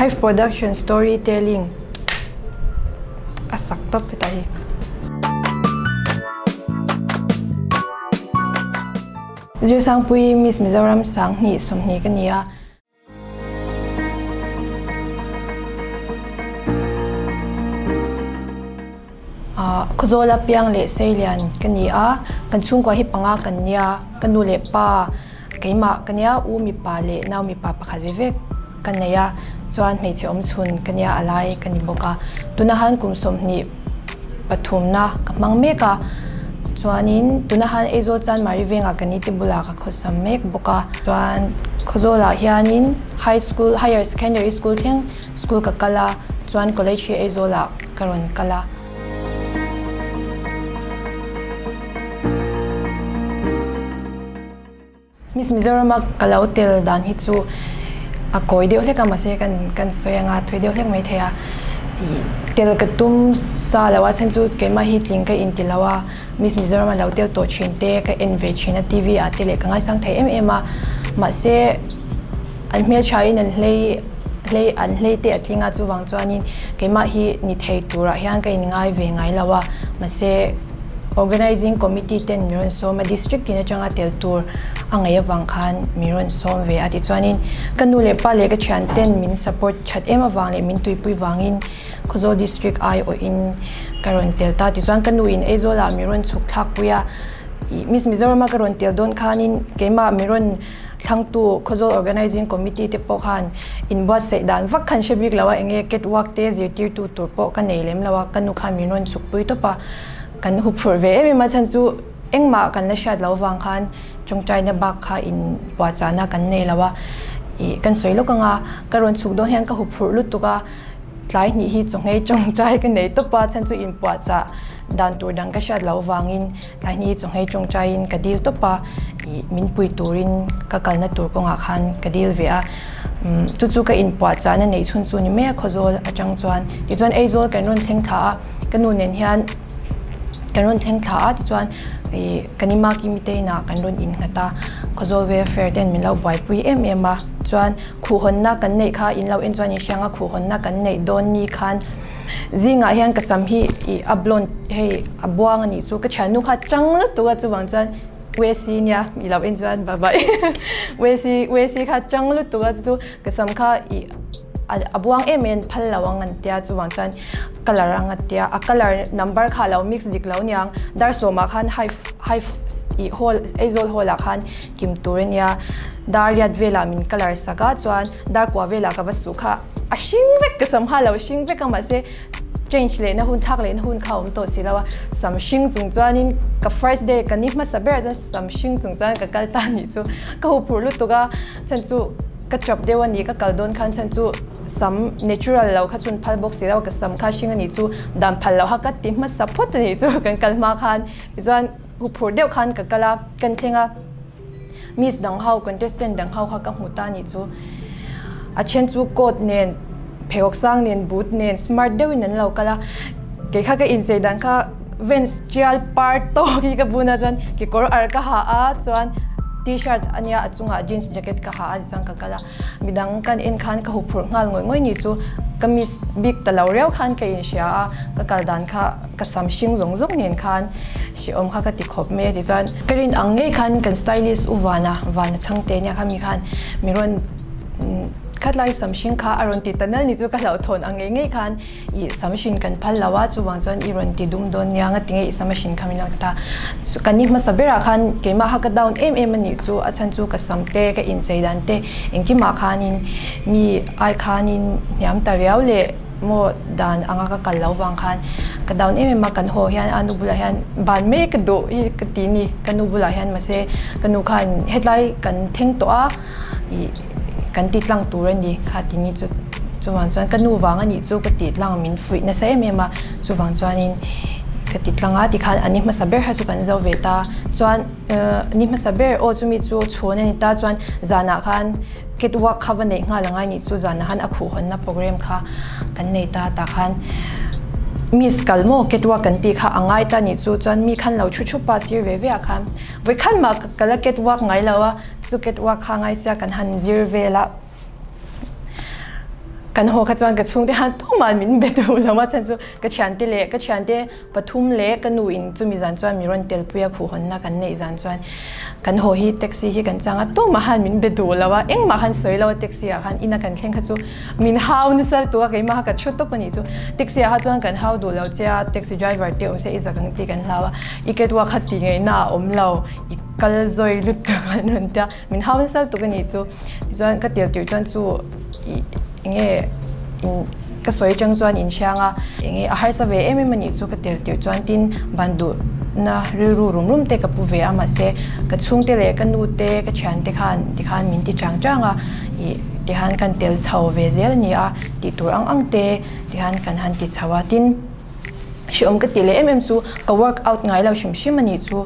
Hive production story telling a sak tawp hetah hi. Zirsangpui Miss Mizoram 20 20 ka ni a. Khawzawla piang leh seilian ka ni a, kan chhungkua hi panga kan nia, ka nu leh pa keimah ka nia, u mipa leh nau mipa pakhat ve vek ka nei a, chuan hmeichhe awm chhun ka nia a lai ka ni bawk a, tunah han kum 20 pathumna ka hmang mek a, chuanin tunah han Aizawl Chanmari vengah ka nite bulah ka khawsam mek bawk a, chuan Khawzawlah hianin high school higher secondary school thleng school ka kal a, chuan college hi Aizawlah ka rawn kal a. Miss Mizorama ka lo tel dan hi chu a kawi deuh hlek a mahse kan kan sawi anga thui deuh hlek mai thei a ih tel ka tum sa lo a chhan chu keimah hi tling ka inti lo a Miss Mizorama lo tel tawh thin te ka en ve thin a TV ah te leh ka ngaisang thei em em a mahse an hmeltha in an hlei hlei an hlei te a tling a chuvang chuanin keimah hi ni thei turah hian ka inngai ve ngai lo a mahse. Organising Committee ten min rawn sawm a, District tin atanga tel tur a ngaih avang khan min rawn sawm ve a. Tichuanin ka nu leh pa leh ka thian ten min support that em avang leh min tuipui vangin Khawzawl District aiawhin ka rawn tel ta. Tichuan ka nu in Aizawl ah min rawn chhuk thlak pui a, ih Miss Mizoram a ka rawn tel dawn khanin keimah min rawn thlangtu Khawzawl Organising Committee te pawh khan inbuatsaih dan vak khan hre bik lo a, enge catwalk te zirtirtu tur pawh ka nei lem lo a, ka nu khan min rawn chhuk pui tawp a. Kan huphurh ve em em a chhan chu engmah kan la hriat loh avang khan tawngtaina bak kha in puahchahna kan nei lo a, ih kan sawi lawk anga ka rawn chhuk dawn hian ka huphurh lutuk a, tlai hnih hi chawnghei tawngtai ka nei tawp a chhan chu in puahchah dan tur dang ka hriat loh avangin tlai hnih hi chawnghei tawngtaiin ka dil tawp a, ih min pui turin ka kalna tur kawngah khan ka dil ve a, umm chu chu ka in puahchahna neih chhun chu ni mai a Khawzawl atang chuan tichuan Aizawl kan rawn thleng thla a. Ka nu nen hian kan rawn thleng thla a tichuan ih kan ima kimi te inah kan rawn innghat a, Khawzawl welfare ten min lo buaipui em em a, chuan khuhhawnna kan neih kha in lo en chuan in hriang a khuhhawnna kan neih dawn ni khan zingah hian ka sam hi ih a blonde hei a buang a nih chu ka thiannu kha chang lutuk a chuvang chuan Wesi nia i lo en chuan bye bye Wesi Wesi kha chang lutuk a chu ka sam kha ih a buang em em phal lo ang an tia chuvang chuan colour ang a tia a colour number kha alo mix dik lo niang dar sawmah khan high high ih hall Aizawl hall ah khan kim tur ania dar riat velah min colour sak a chuan dar kua velah ka va suh kha a hring vek ka sam kha alo hring vek a mahse change lehna hun thlak lehna hun kha a awm tawh si lo a sam hring chung chuanin ka first day ka ni hmasa berah chuan sam hring chung chuan ka kal ta anih chu ka huphurh lutuk a chhan chu ka chap deuh a ni ka kal dawn khan chhan chu sam natural lo kha chhun phal bawk si lo ka sam kha hring a nih chu dan phal loh kha ka ti hmasa phawt a nih chu kan kal hma khan tichuan huphurh deuh khan ka kal a kan thleng a miss dang ho contestant dang ho kha ka hmu ta a nih chu a then chu coat nen pheikhawk sang nen boot nen smart deuhin an lo kal a kei kha ka inchei dan kha Vans tial par tawk hi ka bun a chuan kekawr ar ka ha a chuan t-shirt a nia a chungah jeans jacket ka ha a tichuan ka kal a midang kan en khan ka huphurh nghal ngawih ngawih ni chu ka miss bik ta lo riau khan ka inhria a ka kal dan kha ka sam hring zawng zawng nen khan hrehawm kha ka ti khawp mai a tichuan ka rin ang ngei khan kan stylist u Vana Vana Chhangte nia kha mi khan mi rawn khatlai sam hring kha a rawn ti ta nal ni chu ka hlauhthawn ang ngei ngei khan I sam hrin kan phal lo a, chuvang chuan i rawn ti dum dawn nia, nga tinge i sam a hrin kha min lo ti ta. Kan ni hmasa berah khan keimah kha ka down em em a nih chu, a chhan chu ka sam te, ka inchei dan te engkimah khanin mi ai khanin hniam ta riau leh maw dan anga ka kal lo vang khan ka down em em a, kan haw hian a nu bulah hian ban mai ka duh hi ka ti ni, ka nu bulah hian mahse ka nu khan hetlai kan thleng tawh a ih. Kan ti tlang tur a ni kha ti ni chu chuvang chuan ka nu vang a nih chu ka tih tlang min fuih nasa em em a chuvang chuanin ka ti tlang a tikhan a ni hmasa ber kha chu kan zo ve ta chuan ni hmasa ber aw chumi chu chhawn a ni ta chuan zanah khan catwalk kha va neih nghal angai nih chu zanah khan a khuhhawnna program kha kan nei ta tah khan miss kal maw catwalk kan tih kha a ngai ta nih chu chuan mi khan lo thu thup a sir ve ve ah khan vawikhat mah ka la catwalk ngai lo a. Chu catwalk kha ngaihchia kan han zir vel a. Kan haw kha chuan ka chhungte khan tumah min be duh lo a chhan chu ka thiante leh ka thiante pathum leh ka nu in chumi zan chuan mi rawn telpui a khuhhawnna kan neih zan chuan kan haw hi taxi hi kan chang a tumah khan min be duh lo a engmah khan sawi lo a taxi ah khan ina kan thleng kha chu min hau nasa lutuk a keimah kha ka thu tawp a nih chu taxi ah kha chuan kan hau duh lo che a taxi driver te awm se i zak ang tih kan hlau a i catwalk kha tih ngaihna a awm lo i kal zawi lutuk an rawn tia min hau nasa lutuk a nih chu tichuan ka tel tir chuan chu ih enge in ka sawi atang chuan in hriang a enge a harsa ve em em a nih chu ka tel tir chuan tin ban duh na rilru rum rum te ka pu ve a mahse ka chhungte leh ka nu te ka thiante khan tikhan min ti chang chang a ih tihan kan tel chho ve zel a ni a tih tur ang ang te tihan kan han ti chho a tin. Hreawm ka tih leh em em chu ka work out ngai lo hrim hrim a nih chu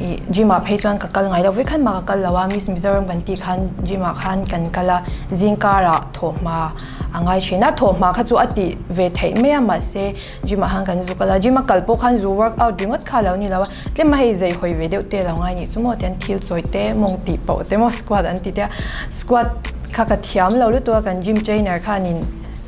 ih gym ah phei chuan ka kal ngai lo vek mah ka kal lo a miss Mizoram kan tih khan gym ah khan kan kal a zingkar ah thawhhma a ngai thin a thawhhma kha chu a tih ve theih mai a mahse gym ah khan kan zu kal a gym a kal pawh khan zu work out ringawt kha a lo ni lo a tlem a hei zei hawi ve deuh te a lo ngai nih chu maw tian thil chawi te mawng tih pawh te maw squat an ti te a squat kha ka thiam lo lutuk a kan gym trainer khanin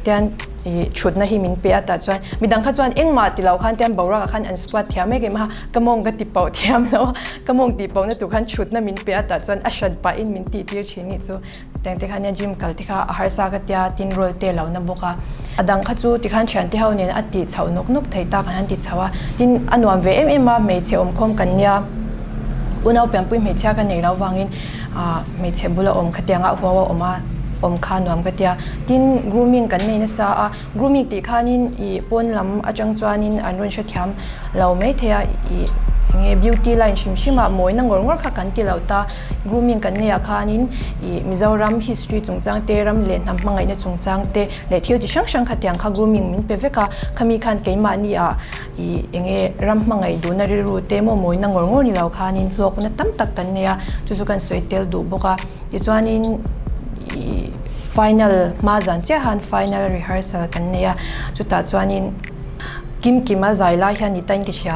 tian. Ih thutna hi min pe a tah chuan midang kha chuan engmah ti lo khan tian boruak ah khan an squat thiam em em a, ka mawng ka ti pauh thiam lo a, ka mawng tih pauhna tur khan thutna min pe a tah chuan a hran pah in min tih tir thin nih chu tiang te khan nia gym kal te kha a harsa ka tia tin roll te lo na bawk a, a dang kha chu tikhan thiante ho nen a tih chhoh nawk nawk thei ta kan han ti chho a, tin a nuam ve em em a hmeichhe awmkhawm kan nia unau pianpui hmeichhia ka nei lo vangin ah hmeichhe bula awm khatiang a huau a awm a awm kha nuam ka tia tin grooming kan nei nasa a grooming tih khanin ih pawn lam atang chuanin an rawn hrethiam lo maithei a ih enge beauty line hrim hrim ah mawina ngawr ngawr kha kan ti lo ta grooming kan nei ah khanin ih Mizoram history chungchang te ram leh hnam hmangaihna chungchang te leh thil chi hrang hrang khatiang kha grooming min pe vek a khami khan keimahni ah Ih enge ram hmangaih duhna rilru te maw mawina ngawr ngawr ni lo khanin hlawkna tam tak kan nei a, chu chu kan sawi tel duh bawk a. Tichuanin ih final hma zan chiah khan final rehearsal kan nei a, chutah chuanin kim kima zai lai hian ni tain ka hria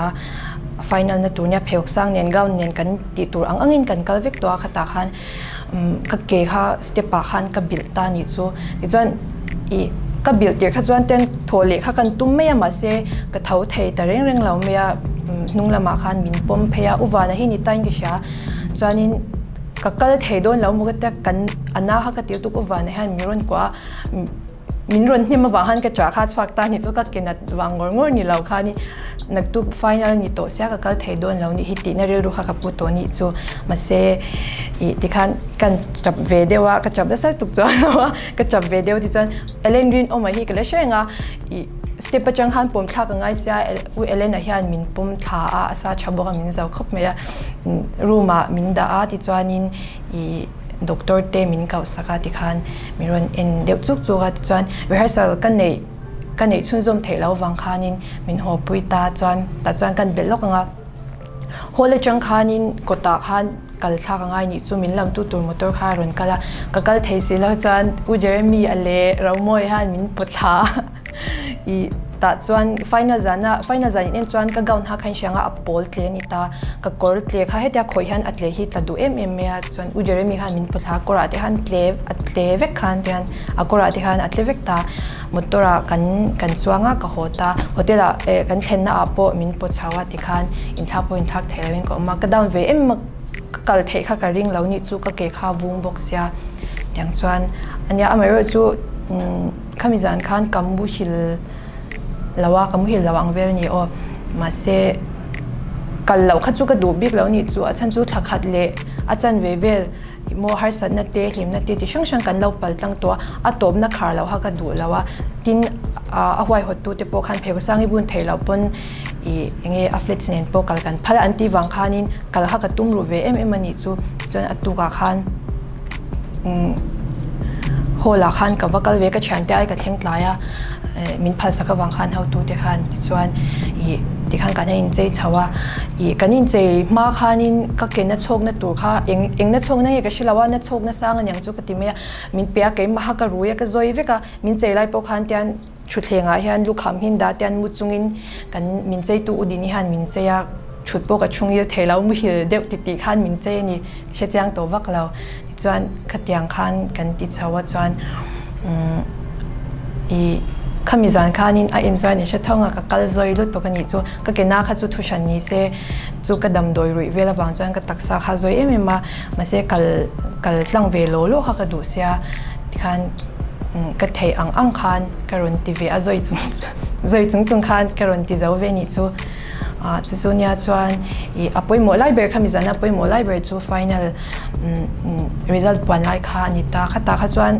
a, final na tur nia pheikhawk sang nen gown nen kan tih tur ang angin kan kal vek tawh a khatah khan ka ke kha step ah khan ka bilh ta anih chu tichuan ih ka bilh tirh kha chuan ten thawh leh kha kan tum mai a mahse ka tho thei ta reng reng lo mai a hnung lamah khan min pawm phei a uvan a hi ni tain ka hria chuanin ka kal thei dawn lo maw ka tia kan a na kha ka tir tuk uvan ah hian min rawn kuah a. Min rawn hnim avang khan ka chah kha chhuak ta ni chu ka ke nat vang ngawr ngawr ni lo khan i naktuk final ni tawh sia ka kal thei dawn lo nih hi tihna rilru kha ka pu tawh nih chu mahse ih tikhan kan tap ve deuh a ka tap nasa lutuk chuan lo a ka tap ve deuh tichuan Ellen Rinawma hi ka la hre reng a ih step atang khan pawm thlak a ngai sia U Ellen-a hian min pawm thla a a sa tha bawk a min zo khawp mai a room ah min dah a tichuanin ih. Doctor te min kauh sak a tikhan min rawn en deuh chuk chuk a tichuan rehearsal ka neih ka neih chhunzawm theih loh vang khanin min haw pui ta chuan tah chuan kan belh lawk ang a hall atang khanin kawtah khan kal thlak a ngai nih chu min lam tu tur motor kha a rawn kal a ka kal thei si lo chuan U Jeremy a leh Romawi hian min pawt thla a. Ih tah chuan final zana final zan in en chuan ka gown ha khan hriang a a pawl tle a ni ta ka kawr tle kha hetia khawih hian a tle hi tla duh em em mai a chuan U Jeremy khan min pawthla a kawrah te khan tle a tle vek khan tihian a kawrah te khan a tle vek ta motor ah kan kan chuang a ka haw ta hotel ah eh kan thlenna ah pawh min pawt chho a tikhan inthlak pawh inthlak thei lo in ka awm a ka down ve em a ka kal theih kha ka ring lo nih chu ka ke kha a vung bawk sia tiang chuan ania amaherawhchu umm. Khami zan khan ka muhil lo a, ka muhil lo ang vel a ni aw. Mahse, kal loh kha chu ka duh bik lo a nih chu. A chhan chu thla khat leh a chanve vel maw harsatna te, hlimna te chi hrang hrang kan lo pal tlang tawh a, a tawpna khar loh kha ka duh lo a. Tin, a huaihawttu te pawh khan pheikhawk sang i bun theih loh pawn ih eng nge a flats nen pawh kal kan phal a an tih vang khanin kal kha ka tum ruh ve em em a nih chu. Tichuan a tukah khan. Hall ah khan ka va kal ve ka thiante ai ka thleng tlai a min phalsak avang khan hotute khan tichuan ih tikhan kan inchei chho a ih kan inchei hma khanin ka ke na chhawkna tur kha eng eng na chhawkna nge ka hre lo a na chhawkna sang aniang chu ka ti mai a min pe a keimah kha ka rui a ka zawi vek a min chei lai pawh khan tian Thutthleng ah hian lukham hin dah te an mu chungin kan min cheitu u Dini hian min chei a, thut pawh ka chhungil thei lo, muhil deuh titih khan min chei a ni, ka hre chiang tawh vak lo. Tichuan khatiang khan kan ti chho a chuan umm. I khami zan khanin a in chuan i hre tho nga ka kal zawi lutuk a nih chu. Ka ke na kha chu thu hran ni se chu ka damdawi ruih vel avang chuan ka taksa kha zawi em em a, mahse kal kal tlang ve law law kha ka duh sia tikhan ka theih ang ang khan ka rawn ti ve a zawi chung zawi chung chung khan ka rawn ti zo ve nih chu. Ah chu chu nia chuan ih a pawimawh lai ber kha mizana a pawimawh lai ber chu final result puan lai kha a ni ta khatah kha chuan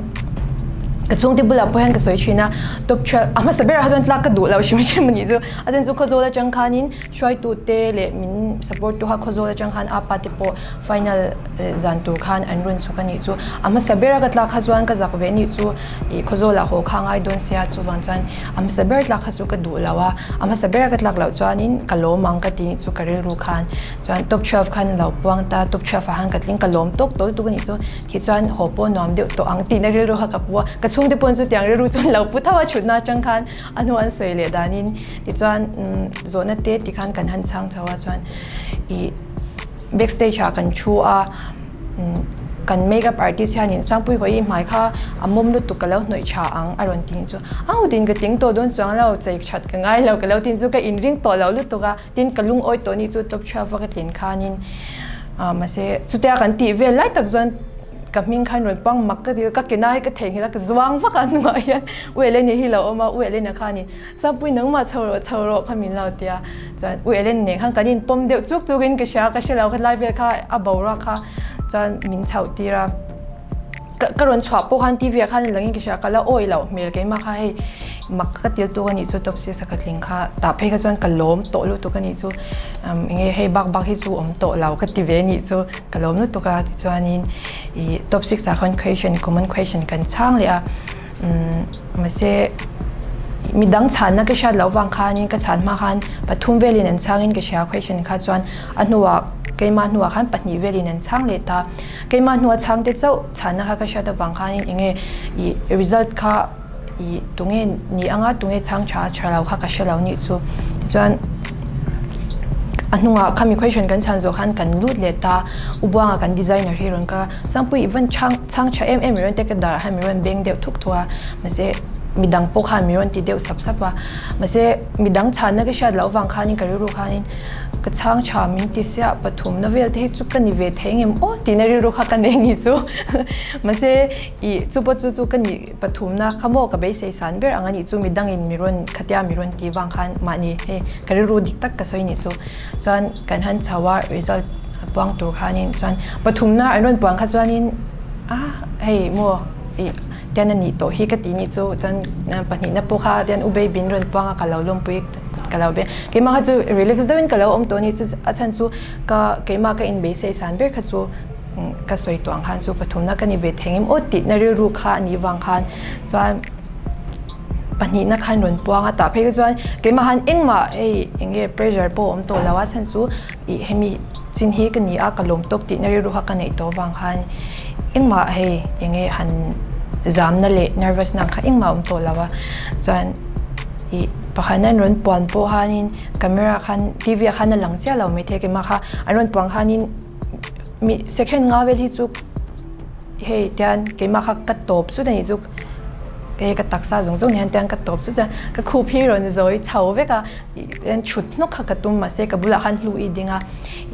ka chhungte bulah pawh hian ka sawi thin a top 12 a hmasa berah kha chuan tlak ka duh loh hrim hrim a nih chu a then chu Khawzawl atang khanin hruaitute leh min support tu kha Khawzawl atang khan apa te pawh final zan tur khan an rawn chhuk a nih chu a hmasa bera ka tlak kha chuan ka zak ve a nih chu ih Khawzawl ah haw kha a ngai dawn sia chuvang chuan a hmasa ber tlak kha chu ka duh lo a a hmasa bera ka tlak loh chuanin ka lawm ang ka ti nih chu ka rilru khan chuan top 12 khan lo puang ta top 12 ah khan ka tling ka lawm tawk tawl tuk a nih chu khi chuan haw pawh nuam deuh tawh ang tihna rilru kha ka pu a ka chhungte pawh chu tiang rilru chuan lo pu tho a thutna atang khan a hnu an sawi leh danin tichuan zawhna te tikhan kan han chhang chho a chuan ih Backstage ah kan thu a, kan makeup artist hianin Sangpui hawi i hmai kha a mawm lutuk ka lo hnawih tha ang a rawn ti chu au tin ka tling tawh dawn chuang lo chei that ka ngai lo ka lo tin chu ka inring tawh lo lutuk a tin ka lungawi tawh ni chu top 12 a ka tlin khanin ah mahse chutia kan tih vel lai tak chuan ka hming khan rawn pang mak ka ti ka ke nai ka theihnghilh a ka zuang vak a hnungah hian u Eleni hi lo awm a u Elena khanin Sapui nangmah chho rawh chho rawh kha min lo tia. Chuan U Ellen nen khan kan inpawm deuh chuk chuk in ka hria, ka hre lo kha tlai vel kha a boruak kha chuan min chhoh tir a. Ka ka rawn chhuah pawh khan TV ah khan langin ka hria, ka la awi loh hmel keimah kha hei mak ka til tuk a nih chu top six a ka tling kha tah phei kha chuan ka lawm tawh lutuk a nih chu eng nge hei bak bak hi chu awm tawh lo ka ti ve a nih chu ka lawm lutuk a tichuanin ih top six ah khan question common question kan chhang leh a. Mahse, midang chhanna ka hriat loh vang khanin ka chhan hma khan pathum velin an chhangin ka hria question kha chuan a hnuah keimah hnuah khan pahnih velin an chhang leh ta. Keimah hnua chhangte chauh chhanna kha ka hriat avang khanin eng nge ih result kha ih tunge ni anga tunge chhang tha tha lo kha ka hre lo nih chu. Tichuan a hnungah khami question kan chhan zawh khan kan lut leh ta. U Buanga kan designer hi rawn ka Sangpui i van chhang chhang tha em em mi rawn te ka dar ah hian mi rawn beng deuh thuk thuk a mahse midang pawh khan mi rawn ti deuh sap sap a mahse midang chhanna ka hriat loh avang khanin ka rilru khanin ka chhang tha min ti sia pathumna vel te hi chu ka ni ve thei ngem aw tihna rilru kha ka nei ni chu mahse ih chu pawh chu chu ka ni pathumna kha maw ka beisei san ber ang a nih chu midangin mi rawn khatia mi rawn tih vang khan mahni hei ka rilru dik tak ka sawi nih chu. Chuan kan han chho a result a puang tur khanin chuan pathumna an rawn puang kha chuanin a hei maw ih tian a nih tawh hi ka tih nih chu chuan pahnihna pawh kha tian u baby an rawn puang a ka lo lawmpui ka lo be keimah kha chu relax deuhin ka lo awm tawh a ni chu a chhan chu ka keimah ka inbeisei san ber kha chu ka sawi tawh ang khan chu pathumna ka ni ve thei ngem aw tihna rilru kha a nih vang khan chuan. Pahnihna khan rawn puang a tah phei kha chuan keimah han engmah hei eng nge pressure pawh a awm tawh lo a chhan chu ih hemi chin hi ka ni a ka lawm tawk tihna rilru kha ka neih tawh avang khan engmah hei eng nge han zamna leh nervous na ang kha engmah a awm tawh lo a chuan ih pakhatna an rawn puan pawh khanin camera khan T V ah khan a lang chiah lo maithei keimah kha an rawn puan khanin mi second nga vel hi chu. Hei tian keimah kha ka tawp chut a nih chu hei ka taksa zawng zawng hian tian ka tawp chut chuan ka khup hi rawn zawi chho vek a ih tian thut hnawk kha ka tum mahse ka bulah khan hlui ding a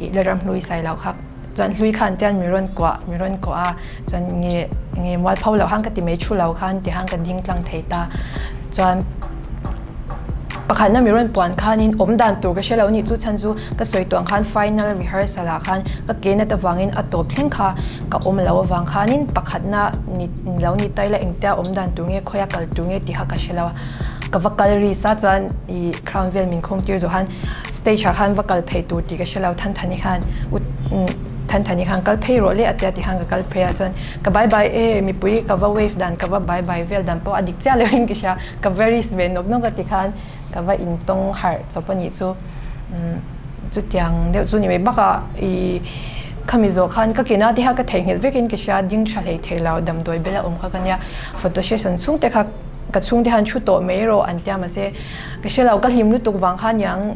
ih la ram hlui sai loh kha chuan hlui khan tian mi rawn kuah mi rawn kuah a chuan nge nge mual pho loh khan ka ti mai thu lo khan ti khan ka ding tlang thei ta chuan. Pakhatna mi rawn puan khanin awm dan tur ka hre lo nih chu chhan chu ka sawi tuang khan final rehearsal ah khan ka ke nat avangin a tawp thleng kha ka awm lo avang khanin pakhatna ni lo ni taila engtia awm dan tur nge khawia kal tur nge tih kha ka hre lo a ka va kal ri sa chuan ih crown vel min khawm tir zawh khan stage ah khan va kal phei tur tih ka hre lo Thanthani khan u Thanthani khan kal phei rawh le a tia tikhan ka kal phei a chuan ka bye bye e mipui ka va wave dan ka va bye bye vel dan pawh a dik chiah lo in ka hria. Ka va risk ve nawk nawk a tikhan ka va intawng harh chawp a nih chu. Chutiang deuh chu ni mai bakah ih khami zawh khan ka kena te kha ka theihnghilh vekin ka hria ding tha hlei thei lo damdawi bela awm kha ka nia. Photo session chhung te kha ka chhung te khan thu tawh mai rawh an tia mahse ka hre lo ka hlim lutuk vang kha niang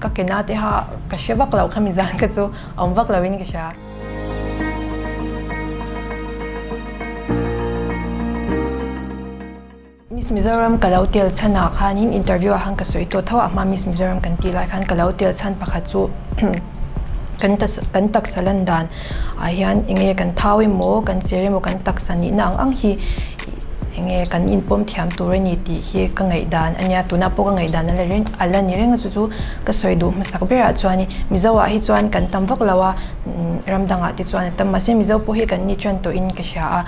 ka kena te kha ka hre vak lo khami zan kha chu awm vak lo in ka hria. Miss Mizoram ka lo tel chhan ah khanin interview ah khan ka sawi tawh tho a, a hma Miss Mizoram kan tih lai khan ka lo tel chhan pakhat chu kan kan taksa lan dan ah hian eng nge kan thau emaw kan cher emaw kan taksa nihna ang ang hi eng nge kan inpawm thiam tur a ni tih hi ka ngaihdan a nia tunah pawh ka ngaihdan a la reng a la ni reng a chu chu ka sawi duh hmasak berah chuanin Mizo ah hi chuan kan tam vak lo a ram dangah te chuan a tam mahse Mizo pawh hi kan ni tan tawhin ka hria a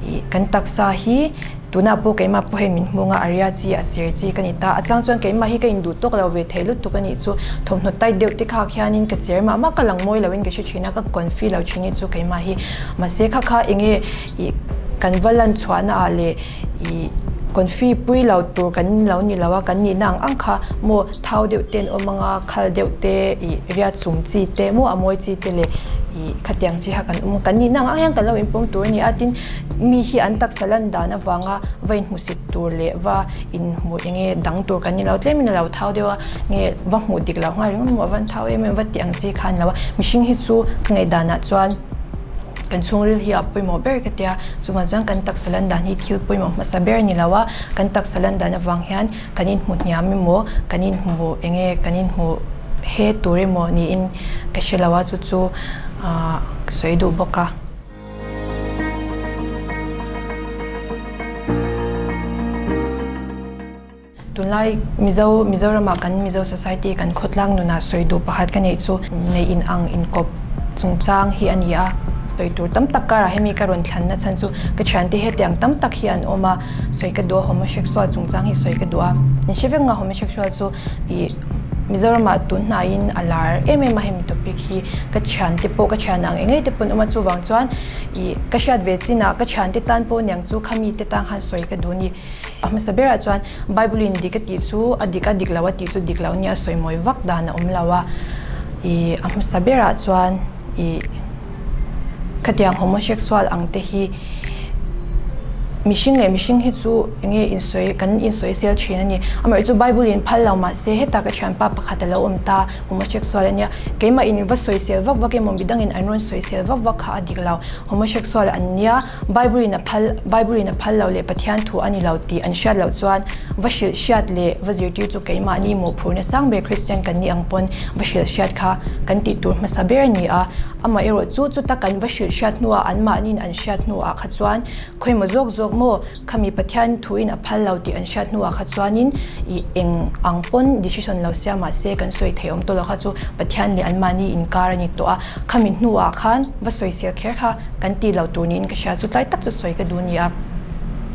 ih kan taksa hi. Tunah pawh keimah pawh hei min hmung a, a ria chi, a cher chi ka ni ta. A chang chuan keimah hi ka induh tawk lo ve thei lutuk a nih chu. Thawmhnaw tight deuh te khak hianin ka cher mah mah ka lang mawi loin ka hre thin a, ka confi lo thin hi chu keimah hi. Mahse kha kha eng nge ih kan va lan chhuahna ah leh ih confi pui lo tur kan lo ni lo a, kan nihna ang ang kha maw thau deuh te an awm ang a, khal deuh te ih ria chum chi te maw a mawi chi te leh ih khatiang chi kha kan awm a, kan nihna ang ang hian kan lo inpawm tur a ni a, tin Mi hi an taksa lan dan avanga va inhmusit tur leh va inhmu eng nge dang tur kan ni lo, tlemin a lo thau deuh a, nge va hmuh dik lo nghal ringawt maw a van thau em em va tih ang chi kha a ni lo a, mihring hi chu ka ngaihdanah chuan kan chhungril hi a pawimawh ber ka tia, chuvang chuan kan taksa lan dan hi thil pawimawh hmasa ber a ni lo a, kan taksa lan dan avang hian kan inhmu hniam emaw kan inhmu eng nge kan inhmu he tur emaw niin ka hre lo a, chu chu ah ka sawi duh bawk a. Tunlai Mizo Mizoramah kan Mizo society kan khawtlang nunah sawi duh pakhat ka neih chu neih in ang inkawp chungchang hi a ni a. Sawi tur tam tak karah hemi ka rawn thlanna chhan chu ka thiante hetiang tam tak hi an awm a, sawi ka duh a homosexual chungchang hi sawi ka duh a. In hre vek nga homosexual chu ih Mizoramah tun hnaiin a lar em em a hemi topic hi ka thiante pawh ka thian ang engei te pawh an awm a chuvang chuan ih ka hriat ve chinah ka thiante tan pawh niang chu khami te tan khan sawi ka duh a ni. A hmasa berah chuan Bible in dik a tih chu a dik a dik lo a tih chu dik lo nia sawi mawi vak dan a awm lo a ih a hmasa berah chuan ih khatiang homosexual ang te hi mihring leh mihring hi chu eng nge insawi kan insawi sel thin a ni amaherawhchu chu Bible in phal lo mahse heta ka thianpa pakhat a lo awm ta homosexual a nia keimah in va sawisel vak vak emaw midangin an rawn sawisel vak vak kha a dik lo homosexual an nia Bible in a phal Bible in a phal lo leh Pathian thu a ni lo tih an hriat loh chuan va hrilh hriat leh va zirtir chu keimahni mawhphurhna sang ber Kristian kan nih ang pawn va hrilh hriat kha kan tih tur hmasa ber a ni a. Amaherawh chu chuta kan va hrilh hriat hnuah anmahniin an hriat hnuah kha chuan khawimaw zawk zawk maw khami Pathian thuin a phal lo tih an hriat hnuah kha chuanin ih eng ang pawn decision lo sia mahse kan sawi thei awm tawh lo kha chu Pathian leh anmahni inkar a ni tawh a, khami hnuah khan va sawisel kher kha kan tih lo tur niin ka hria chu tlai tak chu sawi ka duh a ni a.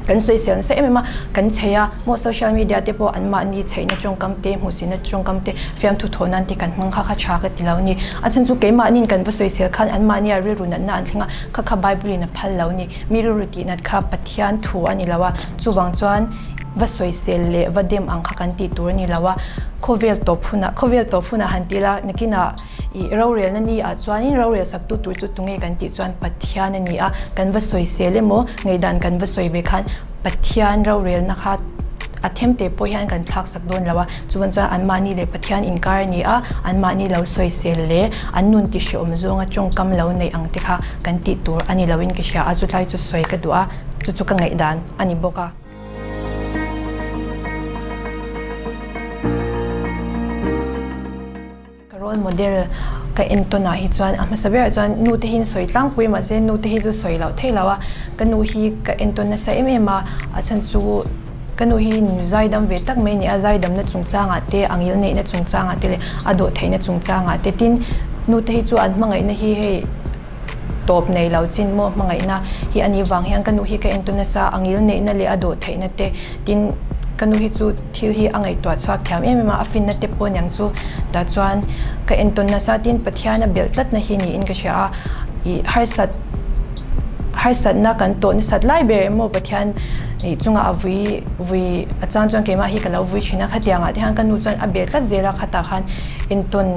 Kan sawisel nasa em em a, kan chei a, maw social media te pawh anmahni chheihna tawngkam te, hmuhsihna tawngkam te, fiamthu thawh nan te kan hmang kha kha tha ka ti lo a ni. A chhan chu keimahniin kan va sawisel khan anmahnia rilru natna an thleng a, kha kha Bible in a phal lo a ni. Mi rilru tih nat kha Pathian thu a ni lo a, chuvang chuan va sawisel leh va dem ang kha kan tih tur a ni lo a, khawvel tawp hunah, khawvel tawp hunah han ti ila nakinah, Ih rorelna ni ah chuanin rorel saktu tur chu tunge kan tih chuan Pathian a ni a, kan va sawisel emaw ngaihdan kan va sawi ve khan Pathian rorelna kha a them te pawh hian kan thlak sak dawn lo a, chuan chuan anmahni leh Pathian inkar a ni a, anmahni lo sawisel leh an nun ti hreawm zawnga tawngkam lo neih ang te kha kan tih tur a ni loin ka hria a, chutlai chu sawi ka duh a, chu chu ka ngaihdan a ni bawk a. Ka role model ka en tawn ah hi chuan a hmasa berah chuan nu te hi an sawi tlangpui mahse nu te hi chu sawi loh theih lo a, ka nu hi ka en tawn nasa em em a, a chhan chu ka nu hi nu zaidam ve tak mai a ni a, zaidamna chungchangah te a ngil neihna chungchangah te leh a dawh theihna chungchangah te tin nu te hi chu an hmangaihna hi hei tawp nei lo chin maw hmangaihna hi a nih vang hian ka nu hi ka entawn nasa a ngil neihna leh a dawh theihna te tin ka nu hi chu thil hi a ngaihtuah chhuak thiam em em a a finna te pawh niang chu tah chuan ka entawn nasa tin Pathian a belh tlatna hi niin ka hria a ih harsat harsatna kan tawh nasat lai ber emaw Pathian ih chungah a vui vui a chang chuan keimah hi ka lo vui thin a khatiang ah te hian ka nu chuan a belh tlat zel a khatah khan entawn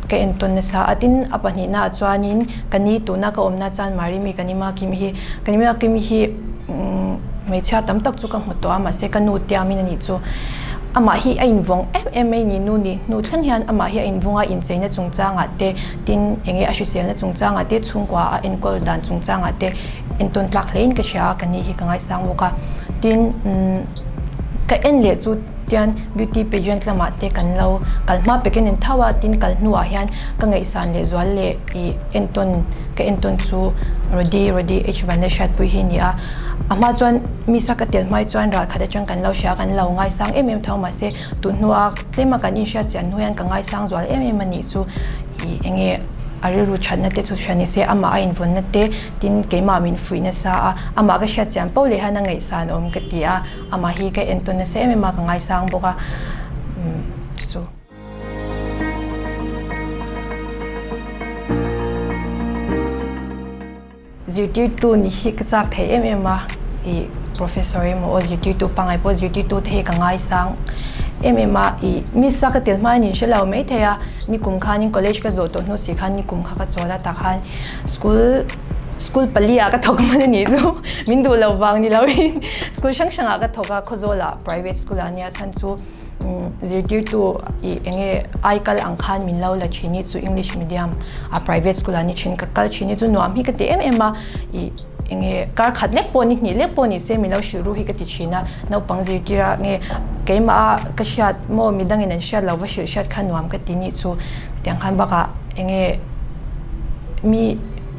Ka entawn nasa a, tin a pahnihna ah chuanin ka ni tuna ka awmna chuan Marimi ka ni Makimi hi ka ni Makimi hi hmeichhia tam tak chu ka hmu tawh a mahse ka nu tiamin a nih chu amah hi a invawng em em mai ni nu ni hnu thleng hian amah hi a invawng a incheina chungchangah te tin eng nge a hriselna chungchangah te chhungkua a enkawl dan chungchangah te entawn tlak hlein ka hria a ka ni hi ka ngaisang bawk a tin umm. Ka en leh chu tian beauty pageant lamah te kan lo kal hma pekin in tho a, tin kal hnuah hian ka ngaihsan leh zual leh ih entawn ka entawn chu Rody Rody H Vanlalhriatpui hi a ni a. A hma chuan Misa ka tel hmai chuan ralkhat atang kan lo hria a, kan lo ngaisang em em tho mahse tun hnua tlema kan inhriat chian hnu hian ka ngaisang zual em em a nih chu ih enge a rilru thatna te chu hria ni se amah a invawnna te tin keimah min fuih nasa a, amah ka hriat chian poh leh hian a ngaihsan awm ka ti a, amah hi ka entawn nasa em em a ka ngaisang bawk a umm chu chu. Zirtirtu nih hi ka chak thei em em a ih professor emaw aw zirtirtu pangngai pawh zirtirtu te hi ka ngaisang em em a ih miss a ka tel hma in hre lo maithei a nikum khanin college ka zawh tawh hnu si khan nikum kha ka chawl a tah khan school school pali ah ka thawk hman a nih chu min duh loh vang ni lo in school hrang hrang ah ka thawk a Khawzawl ah private school ah nia chhan chu zirtirtu ih eng nge ai kal ang khan min lo la thin i chu English medium a private school ah ni thin ka kal thin i chu nuam hi ka ti em em a ih eng nge kar khat lek pawh ni hnih lek pawh ni se min lo hrilh ru hi ka ti thin a naupang zirtir ah nge keimah a ka hriat maw midangin an hriat lo va hrilh hriat kha nuam ka ti nih chu tiang khan bakah eng nge mi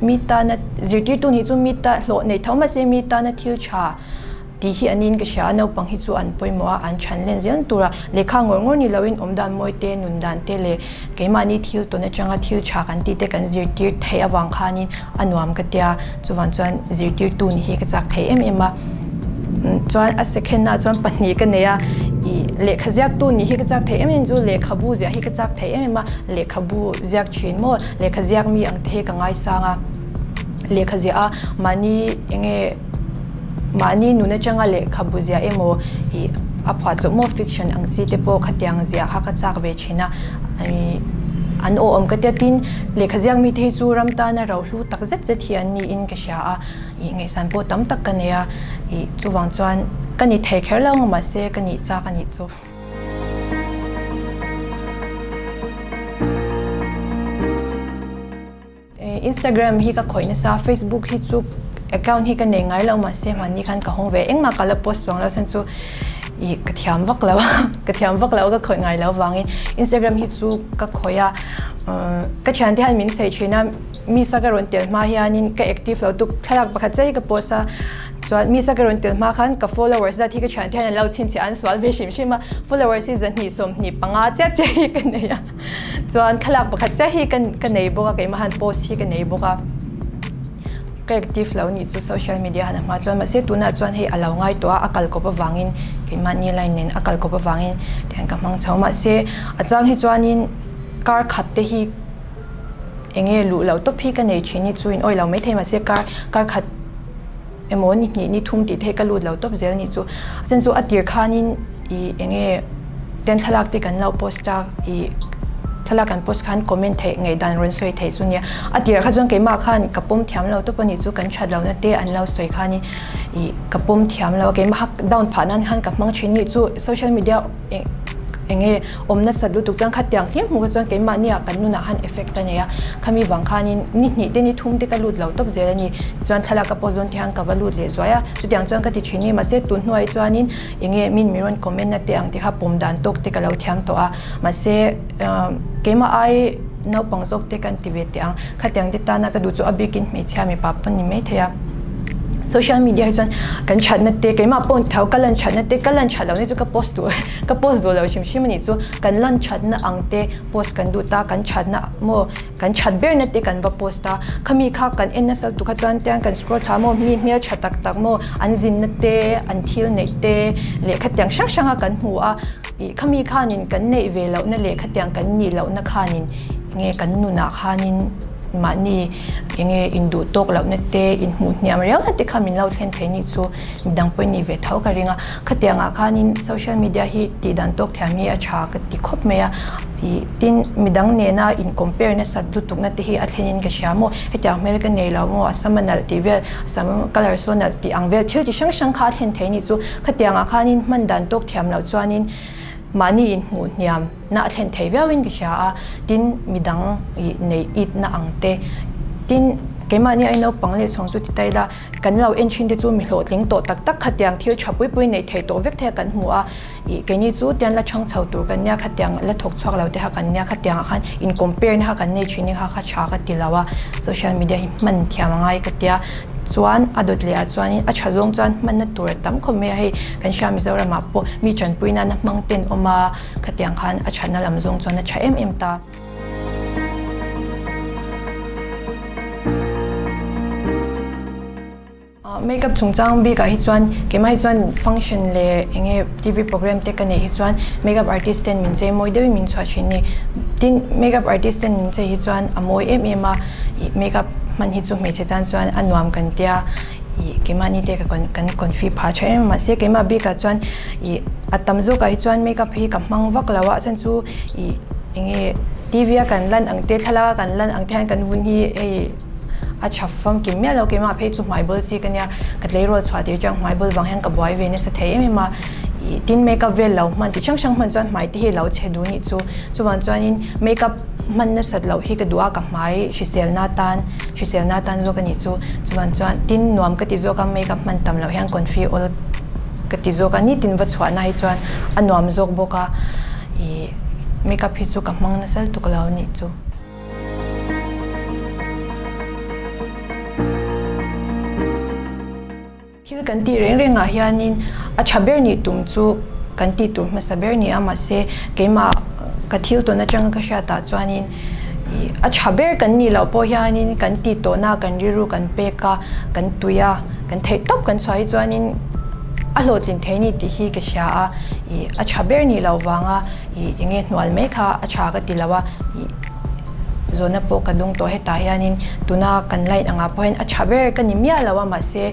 mi tana zirtirtu nih chu mi ta hlawh nei tho mahse mi tana thil tha tih hi a niin ka hria a, naupang hi chu an pawimawh a, an chhan len zel tur a, lehkha ngawr ngawr ni loin awm dan mawi te, nun dan te leh keimahni thil tawn atanga thil tha kan tih te kan zirtir theih avang khanin a nuam ka tia, chuvang chuan zirtirtu nih hi ka chak thei em em a, chuan a second ah chuan pahnih ka nei a, ih lehkha ziaktu nih hi ka chak thei em em chu lehkhabu ziah hi ka chak thei em em a, lehkhabu ziak thin maw, lehkha ziak mi ang te hi ka ngaisang a, lehkha ziah a mahni eng nge. Mahni nun atanga lehkhabu ziah emaw ih a phuah chawp maw fiction ang chi te pawh khatiang ziah kha ka chak ve thin a, an aw awm ka tia tin lehkha ziak mite hi chu ram tana rohlu tak zet zet hi an niin ka hria a, ih ngaihsan pawh tam tak ka nei a, ih chuvang chuan ka ni thei kher lo ang mahse ka nih chak a nih chu. Instagram hi ka khawih nasa Facebook hi chu account hi ka nei ngai lo mahse hmanni khan ka hawng ve engmah ka la post chuang lo chhan chu ih ka thiam vak lo a ka thiam vak lo ka khawih ngai lo vangin Instagram hi chu ka khawih a ka thiante hian min sawi thin a mi sa ka rawn tel hma hianin ka active lo tuk thlalak pakhat chiah hi ka post a chuan mi sa ka rawn tel hma khan ka followers zat hi ka thiante hian an lo chhinchhiah an sual ve hrim hrim a followers hi 225 chiah chiah hi ka nei a. Chuan thlalak pakhat chiah hi ka nei bawk a, keimah han post hi ka nei bawk a, ka active lo nih chu social media han a hma chuan mahse tunah chuan hei a lo ngai tawh a, a kal kawp avangin keimahni line nen a kal kawp avangin tihian ka hmang chho mahse a chang hi chuanin kar khat te hi eng nge luh loh tawp hi ka nei thin hi chu in awih lo maithei mahse kar kar khat emaw ni hnih ni thum tih te hi ka lut lo tawp zel nih chu a chan chu a tir khanin ih eng nge ten thlalak te kan lo post a ih thlalak kan post khan comment theih ngaihdan rawn sawi theih chu nia a tirah kha chuan keimah khan ka pawm thiam lo tawp a nih chu kan that lohna te an lo sawi khanin ih ka pawm thiam lo a keimah kha down phah nan khan ka hmang thin nih chu social media eng eng nge awm nasat lutuk chuan khatiang hlim hmuh kha chuan keimahnia kan nunah khan effect a nei a khami vang khanin ni hnih te ni thum te ka lut lo tawp zel a ni tichuan thlalak ka post dawn te hian ka va lut leh zuai a chutiang chuan ka ti thin ni mahse tun hnuai chuanin eng nge min mi rawn comment na te ang te kha pawm dan tawk te ka lo thiam tawh a mahse keimah ai naupang zawk te kan ti ve teh ang khatiang te tana ka duh chu a bikin hmeichhia mipa pawn ni maithei a social media hi chuan kan thatna te keimah pawh tho ka lan thatna te ka lan that loh na chu ka post duh ka post duh lo hrim hrim a nih chu kan lan thatna ang te post kan duh ta kan thatna maw kan that berna te kan va post a khami kha kan en nasa lutuk kha chuan tiang kan scroll thla maw mi hmeltha tak tak maw an zinna te an thil neih te lehkha tiang hrang hrang a kan hmu a ih khami khanin kan neih ve lohna lehkha tiang kan nih lohna khanin nge kan nunah khanin mahni eng nge induh tawk lohna te inhmuh hniam riau na te kha min lo thlen thei nih chu midang pawhin nih ve tho ka ring a khatiangah khanin social media hi tih dan tawk thiam hi a tha ka ti khawp mai a ih tin midang nena in compare nasat lutukna te hi a thlenin ka hria maw hetiang hmel ka nei lo maw a sam a nalh tih vel sam colour saw nalh tih ang vel thil chi hrang hrang kha a thlen thei nih chu khatiangah khanin hman dan tawk thiam loh chuanin mahni inhmuh hniam na a thlen thei viauin ka hria a, tin midang ih neih itna ang te, tin. Keimahni ai naupang leh chhawng chu ti ta ila, kan lo en thin te chu mi hlawhtling tawh tak tak khatiang thil tha pui pui neih theih tawh vek te kan hmu a, ih keini chu tian la chhang chho tur kan nia khatiang la thawk chhuak lo te kha kan nia khatiang ah khan in compare na kha kan nei thin hi kha kha tha ka ti lo a, social media hi hman thiam a ngai ka tia chuan a dawt leh ah chuanin a tha zawng chuan hmanna tur a tam khawp mai a, hei kan hria Mizoram ah pawh mi tanpui nana hmang ten awm a khatiang khan a thatna lam zawng chuan a tha em em ta. Makeup chungchang bikah hi chuan keimah hi chuan function leh eng nge T_V program te ka neih hi chuan makeup artist ten min chei mawi deuhin min chhuah thin a ni. Tin, makeup artist ten min chei hi chuan a mawi em em a, ih makeup hman hi chu hmeichhe tan chuan a nuam kan tia ih keimahni te ka kan confi phah tha em a mahse keimah bikah chuan ih a tam zawkah hi chuan makeup hi ka hmang vak lo a, a chhan chu ih eng nge T_V a kan lan ang te thlalak a kan lan ang te hian kan vun hi hei a tha famkim miah lo keimah phei chu hmai bawl chi ka nia ka tleirawl chhuah tir chuan hmai bawl vang hian ka buai ve nasa thei em em a ih tin makeup vel lo hman ti hrang hrang hman chuan hmai te hi lo chhe duh nih chu chuvang chuanin makeup hman nasat loh hi ka duh a ka hmai hriselna atan hriselna atan zawk a nih chu chuvang chuan tin nuam ka ti zawk a makeup hman tam loh hian confi awl ka ti zawk a nitin va chhuahna hi chuan a nuam zawk bawk a ih makeup hi chu ka hmang nasa lutuk lo a nih chu. Thil kan tih reng rengah hianin a tha ber nih tum chu kan tih tur hmasa ber ni a, mahse keimah ka thil tawn atanga ka hriatah chuanin ih a tha ber kan nih loh pawh hianin kan tih tawhna kan rilru kan pek a, kan tui a, kan theih tawp kan chhuah hi chuanin a hlawhtlin thei ni tih hi ka hria a, ih a tha ber nih loh vanga ih eng nge hnual mai kha a tha ka ti lo a, ih zawhna pawh ka dawng tawh hetah hianin tuna kan line angah pawh hian a tha ber ka ni miah lo a mahse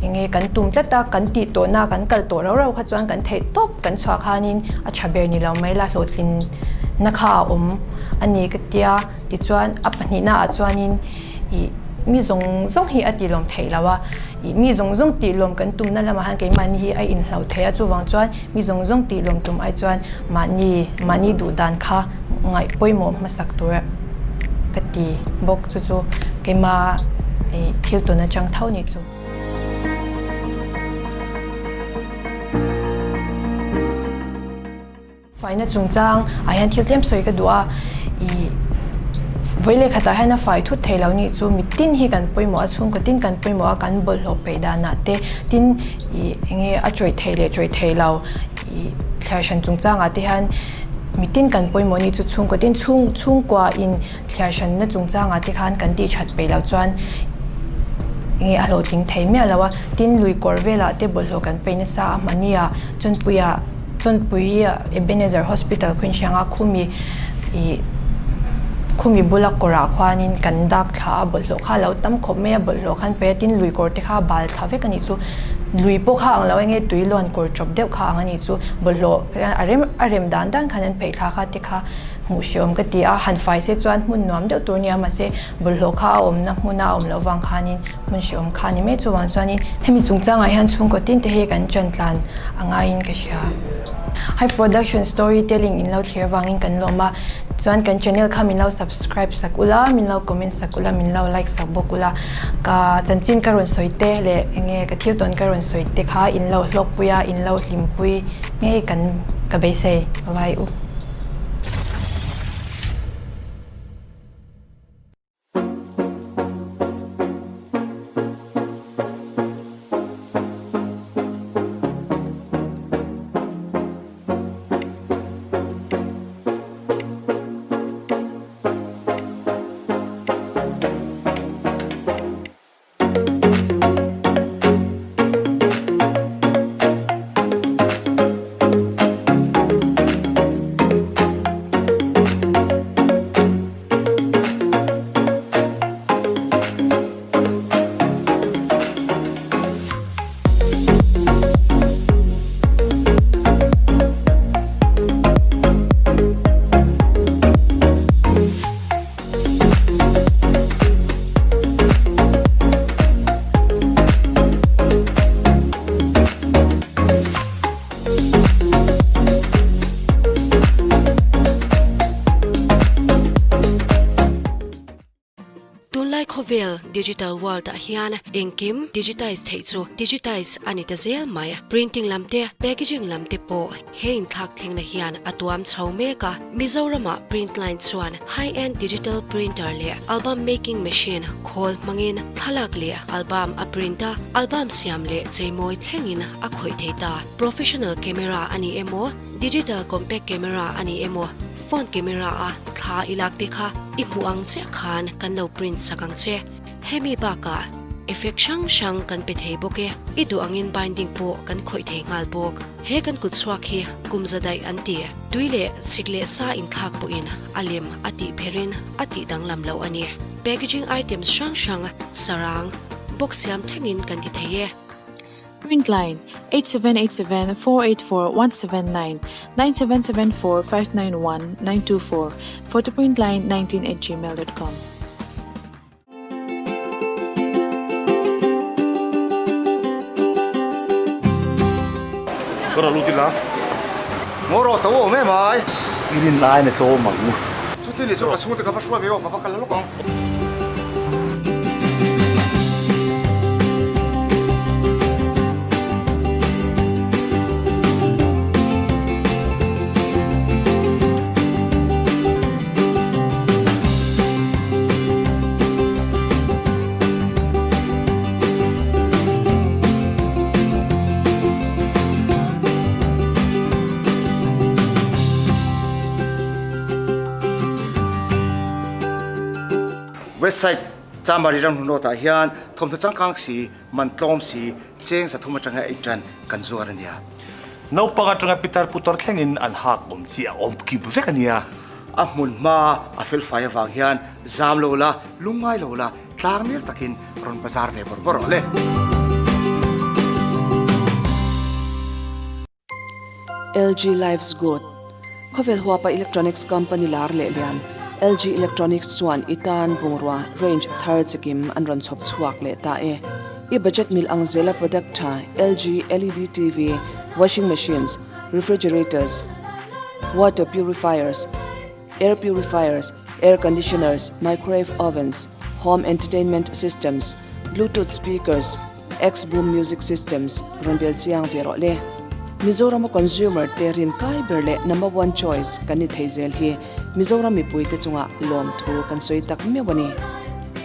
eng nge kan tum tlat a kan tih tawhna kan kal tawh rau rau kha chuan kan theih tawp kan chhuah khanin a tha ber ni lo mai la hlawhtlin na kha a awm a ni ka tia tichuan a pahnihna ah chuanin ih mi zawng zawng hi a tih lawm theih lo a ih mi zawng zawng tih lawm kan tumna lamah hian keimahni hi a inhloh theih a chuvang chuan mi zawng zawng tih lawm tum ai chuan mahni mahni duh dan kha ngaih pawimawh hmasak tur ka ti bawk chu chu keimah ih thil tawn atang tho ni chu. Faina chungchang ah hian thil tlem sawi ka duh a, ih vawi leh khatah hian a fai thut thei lo nih chu mitin hi kan pawimawh a, chhungkaw tin kan pawimawh a, kan bawlhhlawh peih danah te tin ih eng nge a tawih thei leh tawih thei lo ih thliar hran chungchang ah te hian mitin kan pawimawh nih chu chhungkaw tin chhung chhungkua in thliar hranna chungchang ah te khan kan tih that peih loh chuan eng nge a hlawhtling thei miah lo a, tin lui kawr velah te bawlhhlawh kan peih nasa a hmani ah chawnpuiah. Chawnpui Ebenezer Hospital khuin hrianga khumi ih khumi bula kawrah khuanin kan dak thla a bawlhhlawh kha a lo tam khawp mai a bawlhhlawh khan paih a tin lui kawr te kha a bal thla vek a nih chu lui pawh kha ang lo enge tui luan kawr chawp deuh kha ang a nih chu bawlhhlawh a rem a rem dan dan khan an pheih thla kha te kha hmuh hreawm ka ti a han fai se chuan hmun nuam deuh tur nia mahse bawlhhlawh kha a awmna hmuna a awm loh vang khanin hmun hreawm kha a ni mai chuvang chuanin hemi chungchangah hian chhungkaw tin te hi kan ṭan tlan a ngaiin ka hria. High production story telling in lo thlir avangin kan lawm a, chuan kan channel kha min lo subscribe sak ula, min lo comment sak ula, min lo like sak bawk ula, ka chanchin ka rawn sawi te leh eng nge ka thil tawn ka rawn sawi te kha in lo hlawkpui a, in lo hlimpui ngei kan ka beisei. Bye u. Khawvel digital world ah hian engkim digitize theih chu digitize a ni ta zel mai. Printing lam te, packaging lam te pawh he inthlak thlengna hian a tuam chho mek a. Mizoram ah print line chuan high end digital printer leh album making machine khawl hmangin thlalak leh album a print a, album siam leh cheimawi thlengin a khawih thei ta. Professional camera a ni emaw, digital compact camera a ni emaw, Phone camera a thla i lak te kha i hmuh ang chiah khan kan lo print sak ang che. Hemi bakah effect hrang hrang kan pe thei bawk e. I duh angin binding pawh kan khawih thei nghal bawk. He kan kut chhuak hi kum za daih an ti. Tui leh sik leh sa inthlak pawhin a lem a tih pherin a tih danglam loh a ni. Packaging items hrang hrang sarang, box siam thlengin kan ti thei e. Printline, 8787 484 179 9774 591 924 photoprintline 19 at gmail dot com. Ka rawn lut ila. Ngaw rawh to awm em ai. I rin lai na tlawm ang u. Chuti leh chuan ka chhungte ka va hruai ve aw, ka va kal lawk ang. Westside Chamari ram hnu nawtah hian thawmhnaw changkang si, man tlawm si, cheng 300 atanga ei tan kan zuar a nia. Naupang atanga pitar putar thlengin an hak awm chi a awm kip vek a nia. A hmun hma a felfai avang hian zam lo la, lungngai lo la, tlang nel takin rawn bazar ve bawrh bawrh rawh le. LG Life's Good, Khawvel huapa electronics company lar leh lian LG Electronics chuan i tan bungrua range thar chikim an rawn chhawp chhuak leh ta e. I budget mil ang zela product tha LG LED TV, washing machines, refrigerators, water purifiers, air purifiers, air conditioners, microwave ovens, home entertainment systems, bluetooth speakers, X-Boom Music Systems rawn bel chiang ve rawh le. Mizorama consumer te rin kai ber leh number one choice kan ni thei zel hi Mizoram mipui te chungah lawmthu kan sawi tak meuh a ni.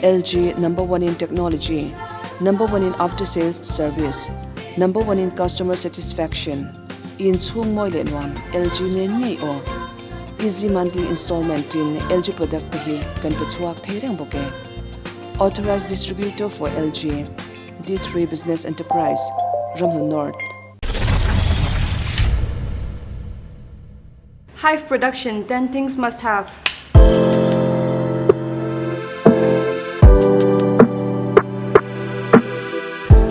LG number one in technology, number one in after sales service, number one in customer satisfaction, inchhung mawi leh nuam LG nen ngei aw. Easy monthly installment in LG product te hi kan pe chhuak thei reng bawk e. Authorized Distributor for LG, D3 Business Enterprise, Ramhlun North. Hive Production, 10 Things Must Have.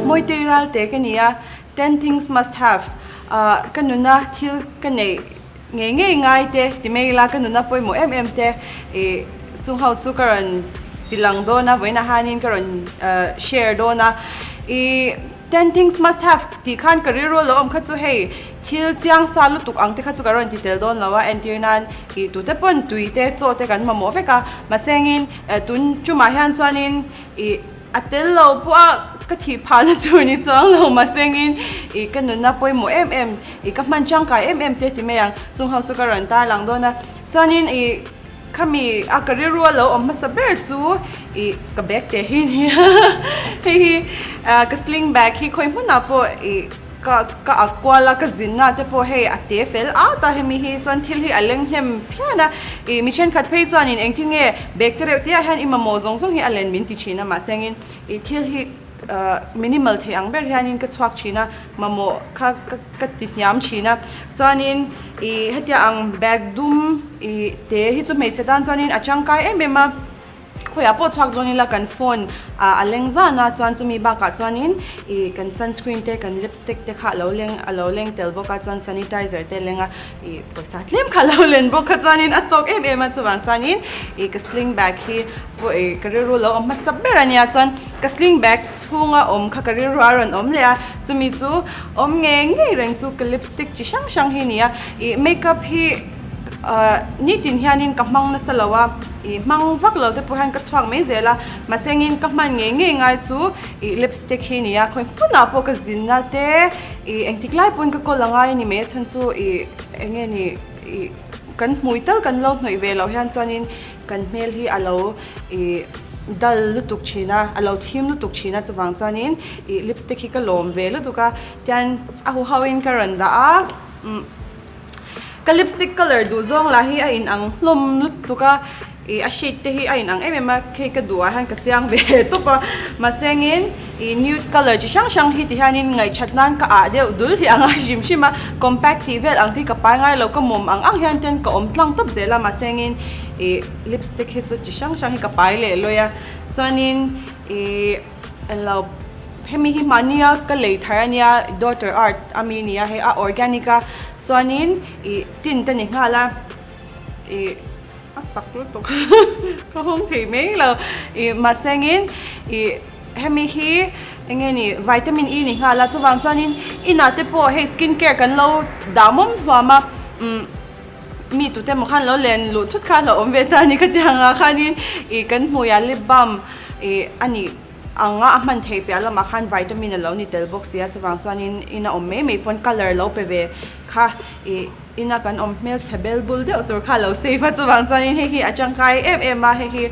Mawitei Ralte ka ni a, 10 Things Must Have ka nuna thil ka neih Ngei ngei ngai te ti mai ila ka nuna pawimawh em em te ih chung ho chu ka rawn ti lang dawn a vawiinah hianin ka rawn share dawn a ih ten things must have tih khan ka rilru lo awm kha chu hei thil chiang sa lutuk ang te kha chu ka rawn ti tel dawn lo a entir nan ih tute pawn tui te chaw te kan mamawh vek a mahsengin tun tumah hian chuanin ih A tel lo pawh a ka thih phahna tur ni chuang lo mahsengin ih ka nunna pawimawh em em ih ka hman tangkai em em te ti mai ang chung ho chu ka rawn tar lang dawn a chuanin ih khami a ka rilru a lo awm hmasa ber chu ih ka bag teh hi a nia hei hi ka sling bag hi khawi hmunah pawh ih Ka ka ak kual a, ka zinna te pawh hei a te fel at a, hemi hi chuan thil hi a leng hnem phian a, ih mi thenkhat phei chuanin engtin nge bag te reuh te ah hian i mamawh zawng zawng hi a len min ti thin a, mahse angin ih thil hi minimal thei ang ber hianin ka chhuak thin a, mamawh kha ka ka ti hniam thin a, chuanin ih hetia ang bag dum ih te hi chu hmeichhe tan chuanin a tangkai em em a. Khawiah pawh chhuak dawn ila kan phone a leng zan a, chuan chumi bakah chuanin ih kan sunscreen te kan lipstick te kha a lo leng a lo leng tel bawk a, chuan sanitizer te a leng a, ih pawisa tlem kha a lo len bawk a, chuanin a tawk em em a, chuvang chuanin ih ka sling bag hi pawh ih ka rilru lo awm hmasa ber a nia, chuan ka sling bag chhunga awm kha ka rilru a rawn awm leh a, chumi chu awm ngei ngei reng chu ka lipstick chi hrang hrang hi a ni a, ih makeup hi. Nitin hianin ka hmang nasa lo a, ih hmang vak lo te pawh hian ka chhuak mai zel a, mahsengin ka hman ngei ngei ngai chu ih lipstick hi nia, khawi hmunah pawh ka zinna te ih engtik lai pawhin ka kawl a ngai a ni mai a chhan chu ih eng nge ni ih kan hmui tal kan lo hnawih ve loh hian chuanin kan hmel hi a lo ih dal lutuk thin a, a lo thim lutuk thin a chuvang chuanin ih lipstick hi ka lawm ve lutuk a, tian a huhoin ka rawn dah a umm. Ka lipstick colour duh zawng lah hi a in ang hlawm lutuk a, ih a shade te hi a in ang em em a, hei ka duh ah hian ka chiang ve tawp a, mahse angin ih nude colour chi hrang hrang hi ti hianin ngaihthat nan ka ah deuh dul hi a ngai hrim hrim a, compact tih vel ang te hi ka pai ngai lo, ka mawm ang ang hian ten ka awm tlang tawp zel a, mahse angin ih lipstick hi chu chi hrang hrang hi ka pai leh lawi a, chuanin ih englo. Hemi hi mahnia ka lei thar a nia daughter art a mi nia hei a organic a chuanin ih tin te ni nghal a ih a sak lutuk ka hawng thei mai lo ih mahsengin ih hemi hi eng nge ni vitamin E ni nghal a chuvang chuanin inah te pawh hei skin care kan lo dah mawm hluam a umm mi tute emaw khan lo len luh thut kha a lo awm ve ta a ni khatiang ah khanin ih kan hmuiah lip balm ih a nih. Anga a hman theih piah lamah khan vitamin a lo ni tel bawk sia chuvang chuanin ina awm mai mai pawn colour lo pe ve kha ih ina kan awm hmelchhe bel bul deuh tur kha a lo save a chuvang chuanin hei hi a tangkai em em a hei hi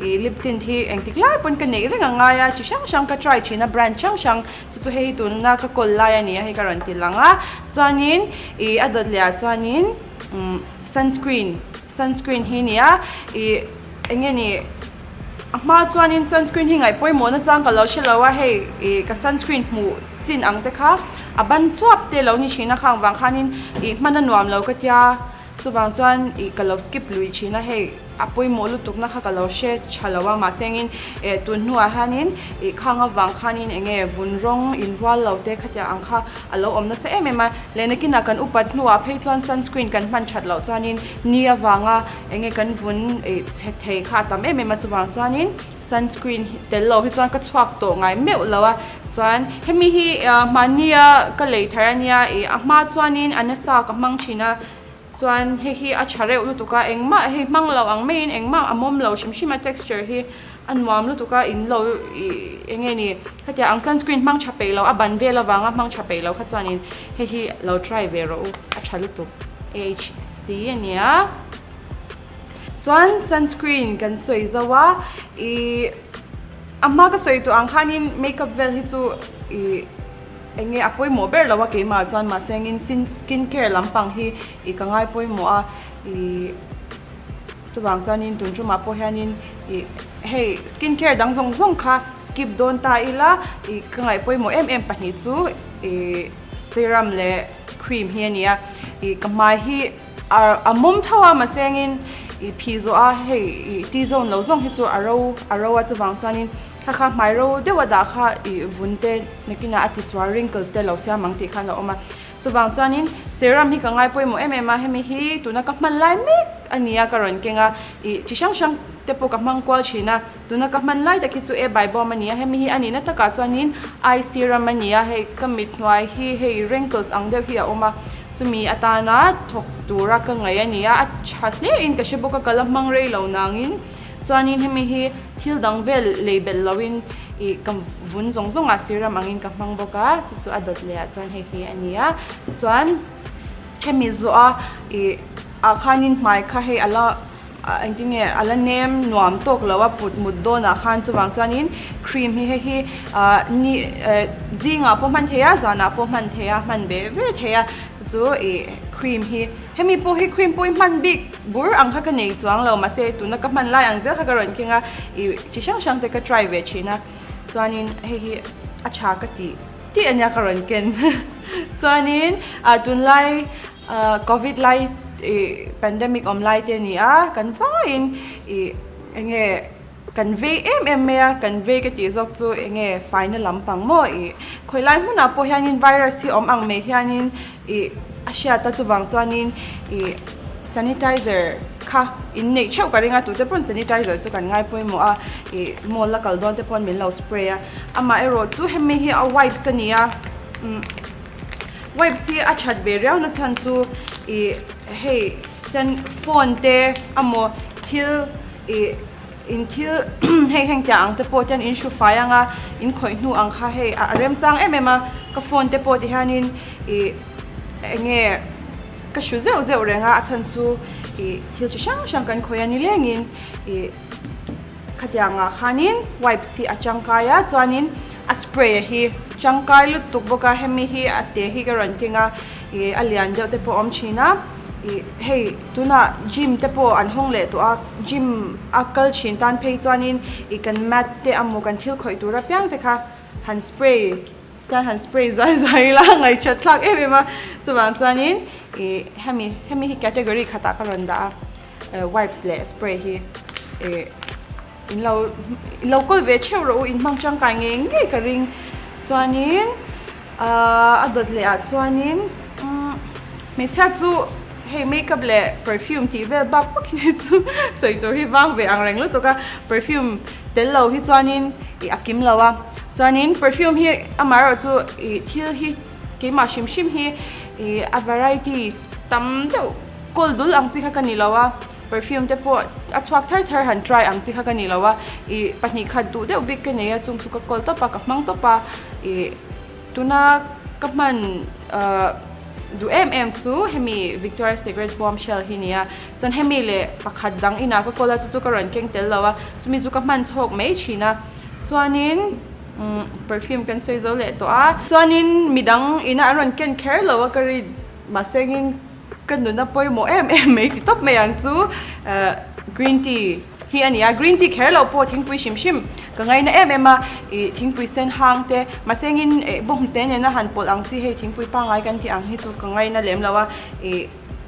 ih lip tint hi engtik lai pawn ka neih reng a ngai a chi hrang hrang ka try thin a brand hrang hrang chu chu hei hi tunna ka kawl lai a ni a hei ka rawn ti lang a chuanin ih a dawt leh ah chuanin umm sunscreen sunscreen hi a ni a ih eng nge ni. A hma chuanin sunscreen hi ngaih pawimawh na chang ka lo hre lo a, hei ih ka sunscreen hmuh chin ang te kha a ban chuap te lo ni thin a khang vang khanin ih hman a nuam lo ka tia chuvang chuan ih ka lo skip lui thin a hei a pawimawh lutuk na kha ka lo hre tha lo a mahse engin eh tun hnuah hianin ih khang avang khanin eng nge vun rawng inrual lo te khatia ang kha a lo awm nasa em em a leh nakinah kan upat hnuah phei chuan sunscreen kan hman that loh chuanin ni avanga Enge kan vun ei chhe thei kha a tam em em a chuvang chuanin sunscreen tel lo hi chuan ka chhuak tawh ngai meuh lo a chuan hemi hi mahnia ka lei thar ania ih a hma chuanin a nasa ka hmang thin a chuan hei hi a tha reuh lutuk a engmah hei hmang lo ang maiin engmah a mawm lo hrim hrim a texture hi a nuam lutuk a in lo ih enge ni hetiang ang sunscreen hmang tha peih lo a ban vel avanga hmang tha peih lo kha chuanin hei hi lo try ve rawh u a tha lutuk. Si a nia. Chuan sunscreen kan sawi zo a, ih a hma ka sawi tawh ang khanin makeup vel hi chu ih eng nge a pawimawh ber lo a keimah chuan mahse engin skin care lampang hi ih ka ngai pawimawh a, ih chuvang chuanin tun tumah pawh hianin ih hei skin care dang zawng zawng kha skip dawn ta ila ih ka ngaih pawimawh em em pahnih chu ih serum leh cream hi a ni a ih ka hmai hi a mawm tho a mahse engin ih phih zawh a hei ih T zone lo zawng hi chu a ro a ro a chuvang chuanin kha kha hmai ro deuh a dah kha ih vun te nakinah a ti chuar wrinkles te lo siam ang tih kha a lo awm a chuvang chuanin serum hi ka ngai pawimawh em em a hemi hi tuna ka hman lai mek a ni a ka rawn keng a ih chi hrang hrang te pawh ka hmang kual thin a. Tuna ka hman lai tak hi chu e Baibawm a ni a, hemi hi a nihna takah chuanin eye serum a ni a, hei ka mit hnuai hi hei wrinkles ang deuh hi a awm a, chumi atana thawk tura ka ngaih a ni a, a tha hle in ka hre bawk a, ka la hmang rei lo nangin chuanin hemi hi thil dang vel lei belh loin ih ka vun zawng zawngah serum angin ka hmang bawk a, chu chu a dawt leh ah chuan hei hi a ni a, chuan hemi zawh a ih ah khanin hmai kha hei a la. Engtin nge a la nem nuam tawk lo a put mut dawnah khan chuvang chuanin cream hi hei hi ni zingah pawh hman thei a zanah pawh hman thei a hman ve ve thei a chu chu ih cream hi hemi pawh hi cream pawh hi hman bik bur ang kha ka nei chuang lo mahse tuna ka hman lai ang zel kha ka rawn keng a ih chi hrang hrang te ka try ve thin a chuanin hei hi a tha ka tih tih ania ka rawn ken chuanin ah tunlai. Covid lai ih pandemic awm lai te a ni a, kan vaiin ih eng nge kan vei em em mai a, kan vei ka tih zawk chu eng nge faina lampang maw ih khawi lai hmunah pawh hianin virus hi awm ang mai hianin ih a hriat a chuvang chuanin ih sanitizer kha in neih theuh ka ring a tute pawn sanitizer chu kan ngai pawimawh a ih mall a kal dawn te pawn min lo spray a amaherawh chu hemi hi a wipes a ni a umm. Wipes hi a that ve riau na chhan chu ih hei Chuan phone te amaw thil ih in thil hei heng tiang ang te pawh chuan in hru fai ang a in khawih hnu ang kha hei a remchang em em a ka phone te pawh ti hianin ih eng nge ka hru zeuh zeuh reng a a chhan chu ih thil chi hrang hrang kan khawih a ni lengin ih khatiang ah khanin wipes hi a tangkai a chuanin a spray a hi tangkai lutuk bawk a hemi hi a te hi ka rawn keng a ih a lian deuh te pawh a awm thin a ih hei tunah gym te pawh an hawng leh tawh a gym a kal thin tan phei chuanin ih kan mat te amaw kan thil khawih tur apiang te kha han spray kan han spray zai zai ila ngaihchat thlak em em a chuvang chuanin ih hemi hemi hi category khatah ka rawn dah a wipes leh spray hi ih in lo in lo kawl ve theuh rawh u in hmang tangkai ngei ngei ka ring chuanin ahh a dawt leh ah chuanin umm hmeichhia chu hei makeup leh perfume tih vel bak vak hi chu sawi tur hi vang ve ang reng lutuk a perfume tel lo hi chuanin ih a kim lo a chuanin perfume hi amaherawhchu ih thil hi keimah hrim hrim hi ih a variety tam deuh kawl dul ang chi kha ka ni lo a. Perfume te pawh a chhuak thar thar han try ang chi kha ka ni lo a, ih 2 khat duh deuh bik ka nei a chung chu ka kawl tawp a ka hmang tawp a, ih tuna ka hman ah duh em em chu hemi Victoria's Secret bombshell hi nia chuan hemi leh pakhat dang inah ka kawl a chu chu ka rawn keng tel lo a chumi chu ka hman chhawk mai thin a chuanin umm perfume kan sawi zo leh tawh a chuanin midang ina an rawn ken kher lo a ka rin mahse engin. Ka nuna pawimawh em em mai ti tawp mai ang chu green tea hi a ni a, green tea kher loh pawh thingpui hrim hrim ka ngaina em em a, ih thingpui sen hang te mahse engin ih bawnghnute nena han pawlh ang chi hei thingpui pangngai kan tih ang hi chu ka ngaina lem lo a, ih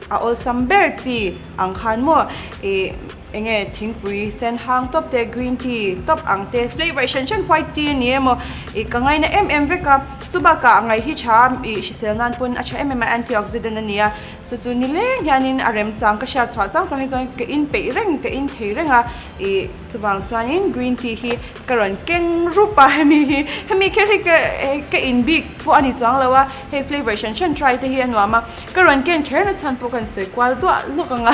a awlsam ber chi ang khan maw ih eng nge thingpui sen hang tawp te green tea tawp ang te flavour hran hran white tea a ni emaw ih ka ngaina em em vek a. Chu bakah ngaih hi tha ih hrisel nan pawn a tha em em a, antioxidant a ni a, chu chu ni leng hianin a remchang ka hriat chhuah chang chang hi chuan ka in peih reng ka in thei reng a, ih chuvang chuanin green tea hi ka rawn keng rup a hemi hi hemi kher hi ka ka in bik pawh a ni chuang lo a, hei flavour hran hran try te hi a nuam a, ka rawn ken kher na chhan pawh ka insawi kual duah lawk ang a,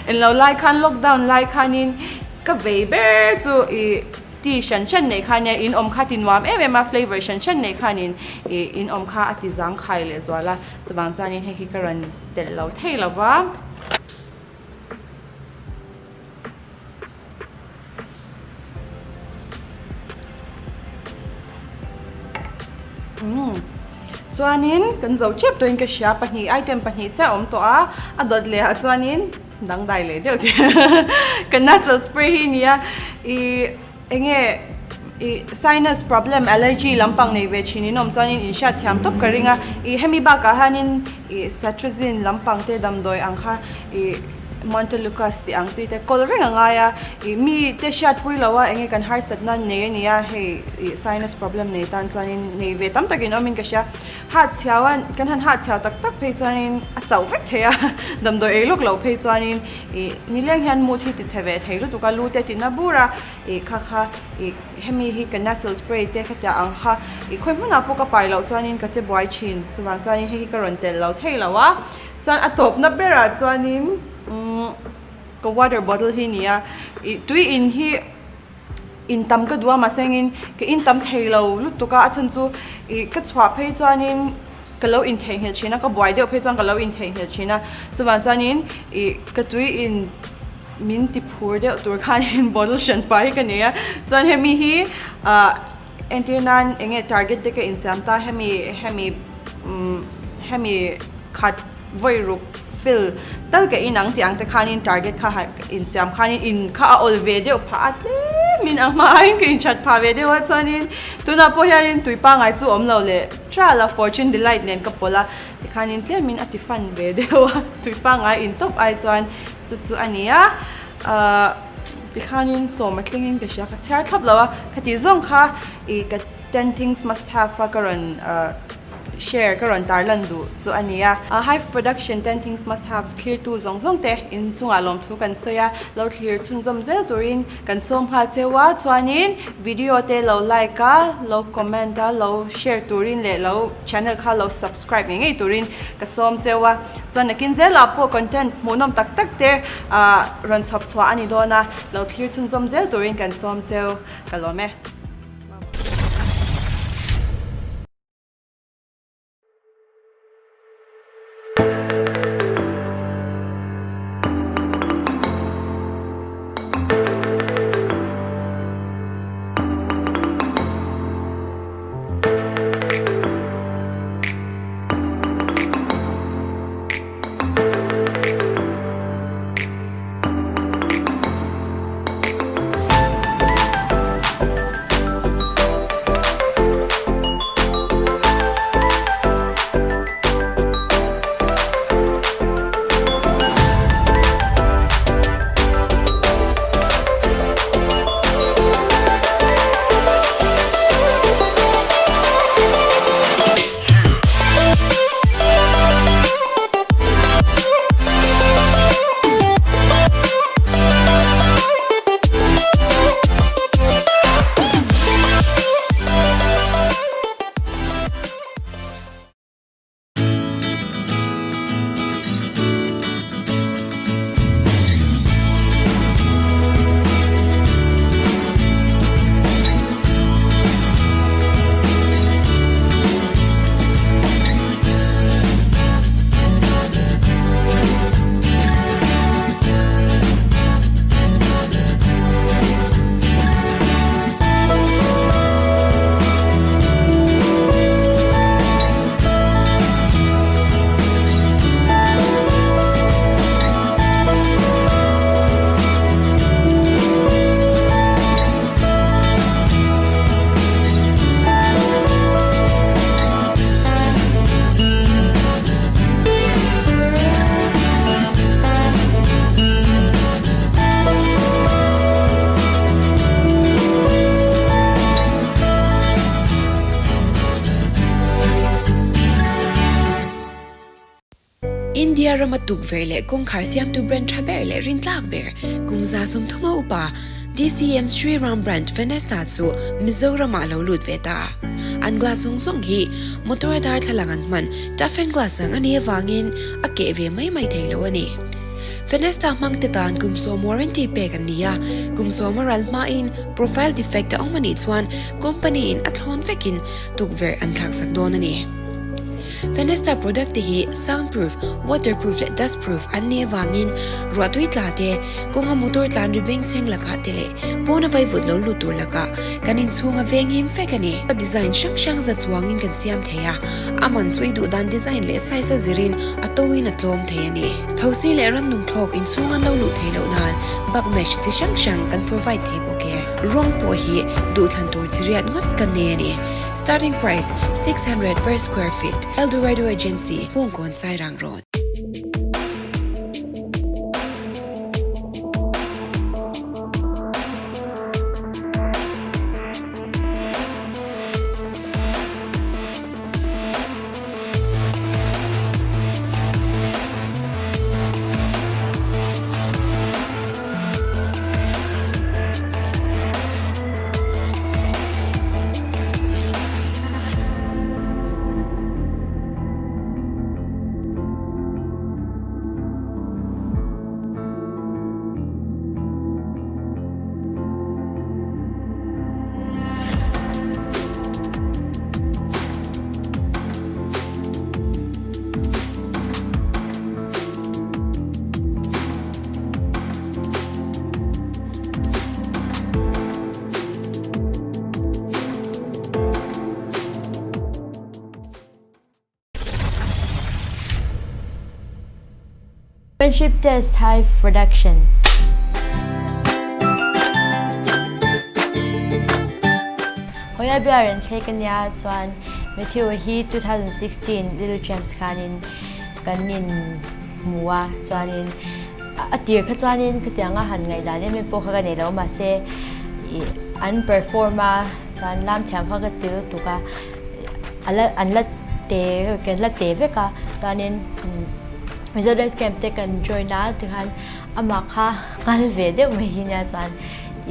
englo lai khan lockdown lai khanin ka vei ber chu ih. Tea hran hran neih kha nia in awm kha ti nuam em em a, flavour hran hran neih khanin ih in awm kha a ti zang khai leh zual a, chuvang chuanin hei hi ka rawn telh lo thei lo va. Umm chuanin kan zo tep tawhin ka hria 2 item 2 chiah a awm tawh a, a dawt leh ah chuanin. Dangdai leh deuh tih ka nasal spray hi nia ih enge ih sinus problem allergy lampang nei ve thin in awm chuanin in hriat thiam tawp ka ring a ih hemi bakah hianin ih cetirizine lampang te damdawi ang kha ih montelukast tih ang chi te kawl reng a ngai a ih mi te hriat pui lo a enge kan harsatna nei a nia hei ih sinus problem nei tan chuanin nei ve tam takin awmin ka hria. Hat chhiau a, kan han hat chhiau tak tak phei chuanin a chauh vek thei a, damdawi ei lawk loh phei chuanin ih nileng hian mood hi ti chhe ve thei lutuk a, lu te ti na bur a, ih kha kha ih hemi hi ka nasal spray te khatia ang kha ih khawi hmunah pawh ka pai loh chuanin ka che buai thin, chuvang chuanin hei hi ka rawn telh lo thei lo a, chuan a tawpna berah chuanin umm ka water bottle hi ni a, ih tui in hi. In tam ka duh a mahse engin ka in tam thei lo lutuk a a chhan chu ih ka chhuah phei chuanin ka lo in theihnghilh thin a ka buai deuh phei chuan ka lo in theihnghilh thin a chuvang chuanin ih ka tui in min ti phur deuh tur khanin bottle hran pah hi ka nei a chuan hemi hi ah entir nan eng nge target te ka insiam ta hemi hemi umm hemi khat. Vawi ruk fill tal ka in ang tih ang te khanin target kha han insiam khanin in kha a awl ve deuh phah a tlemin a hmain ka inthat phah ve deuh a chuanin tunah pawh hianin tui pangngai chu awm lo leh tral a fortune delight nen ka pawlh a tikhanin tlemin a ti fan ve deuh a tui pangngai in tawp ai chuan chu chu a ni a ahh tikhanin sawm a tlingin ka hria ka chhiar thlap lo a khati zawng kha ih ka ten things must have a ka rawn ahh. share ka rawn tarlan duh chu a ni a. Hive Production 10 Things Must Have thlirtu zawng zawng te in chungah lawmthu kan sawi a, lo thlir chhunzawm zel turin kan sawm nghal cheu a, chuanin video te lo like a, lo comment a, lo share turin leh lo channel kha lo subscribe ngei ngei turin ka sawm cheu a, chuan nakin zelah pawh content hmuhnawm tak tak te rawn chhawp chhuah a ni dawn a, lo thlir chhunzawm zel turin kan sawm cheu ka lawm e. India rama tukverh leh kawngkhar siamtu brand tha ber leh rintlak ber kum 30 a upa DCM Sri Ram brand Fenesta chu Mizoramah a lo lut ve ta. An glass zawng zawng hi motor a darthlalang an hman toughen glass ang a nih avangin a keh ve mai mai thei lo a ni. Fenesta hmangte tan kum sawm warranty pek an ni a, kum sawm a ral hmain profile defect a awm a nih chuan company in a thlawn vekin tukverh an thlaksak dawn a ni. Fenesta product te hi soundproof, waterproof leh dustproof an nih avangin ruahtui tla te, kawnga motor tlan ri bengchheng lakah te leh pawna vaivut lo lut tur lakah kan inchhung a venghim vek a ni. Design hrang hrang za chuangin kan siam thei a, a man chu i duh dan design leh size a zirin a toin a tlawm thei a ni. Thosi leh rannung thlawk inchhung an lo luh theih loh nan bug mesh chi hrang hrang kan provide thei bawk e. Rawng pawh hi duhthlan tur chi riat ngawt kan nei a ni. Starting price, 600 per square feet. Eldorado Agency, Bungkawn Sairang Road. Friendship Test Hive Production. Hoya bia ren che ka nia chuan Matthew hi 2016 Little Champs khanin kan in hmu a chuanin a tir kha chuanin khatianga han ngaihdan em em pawh kha ka nei lo mahse ih an perform a chuan lam thiam kha ka ti lutuk a ala an la. te kan la te vek a chuanin Mizo dance camp te kan join a tikhan amah kha nghal ve deuh mai hi nia chuan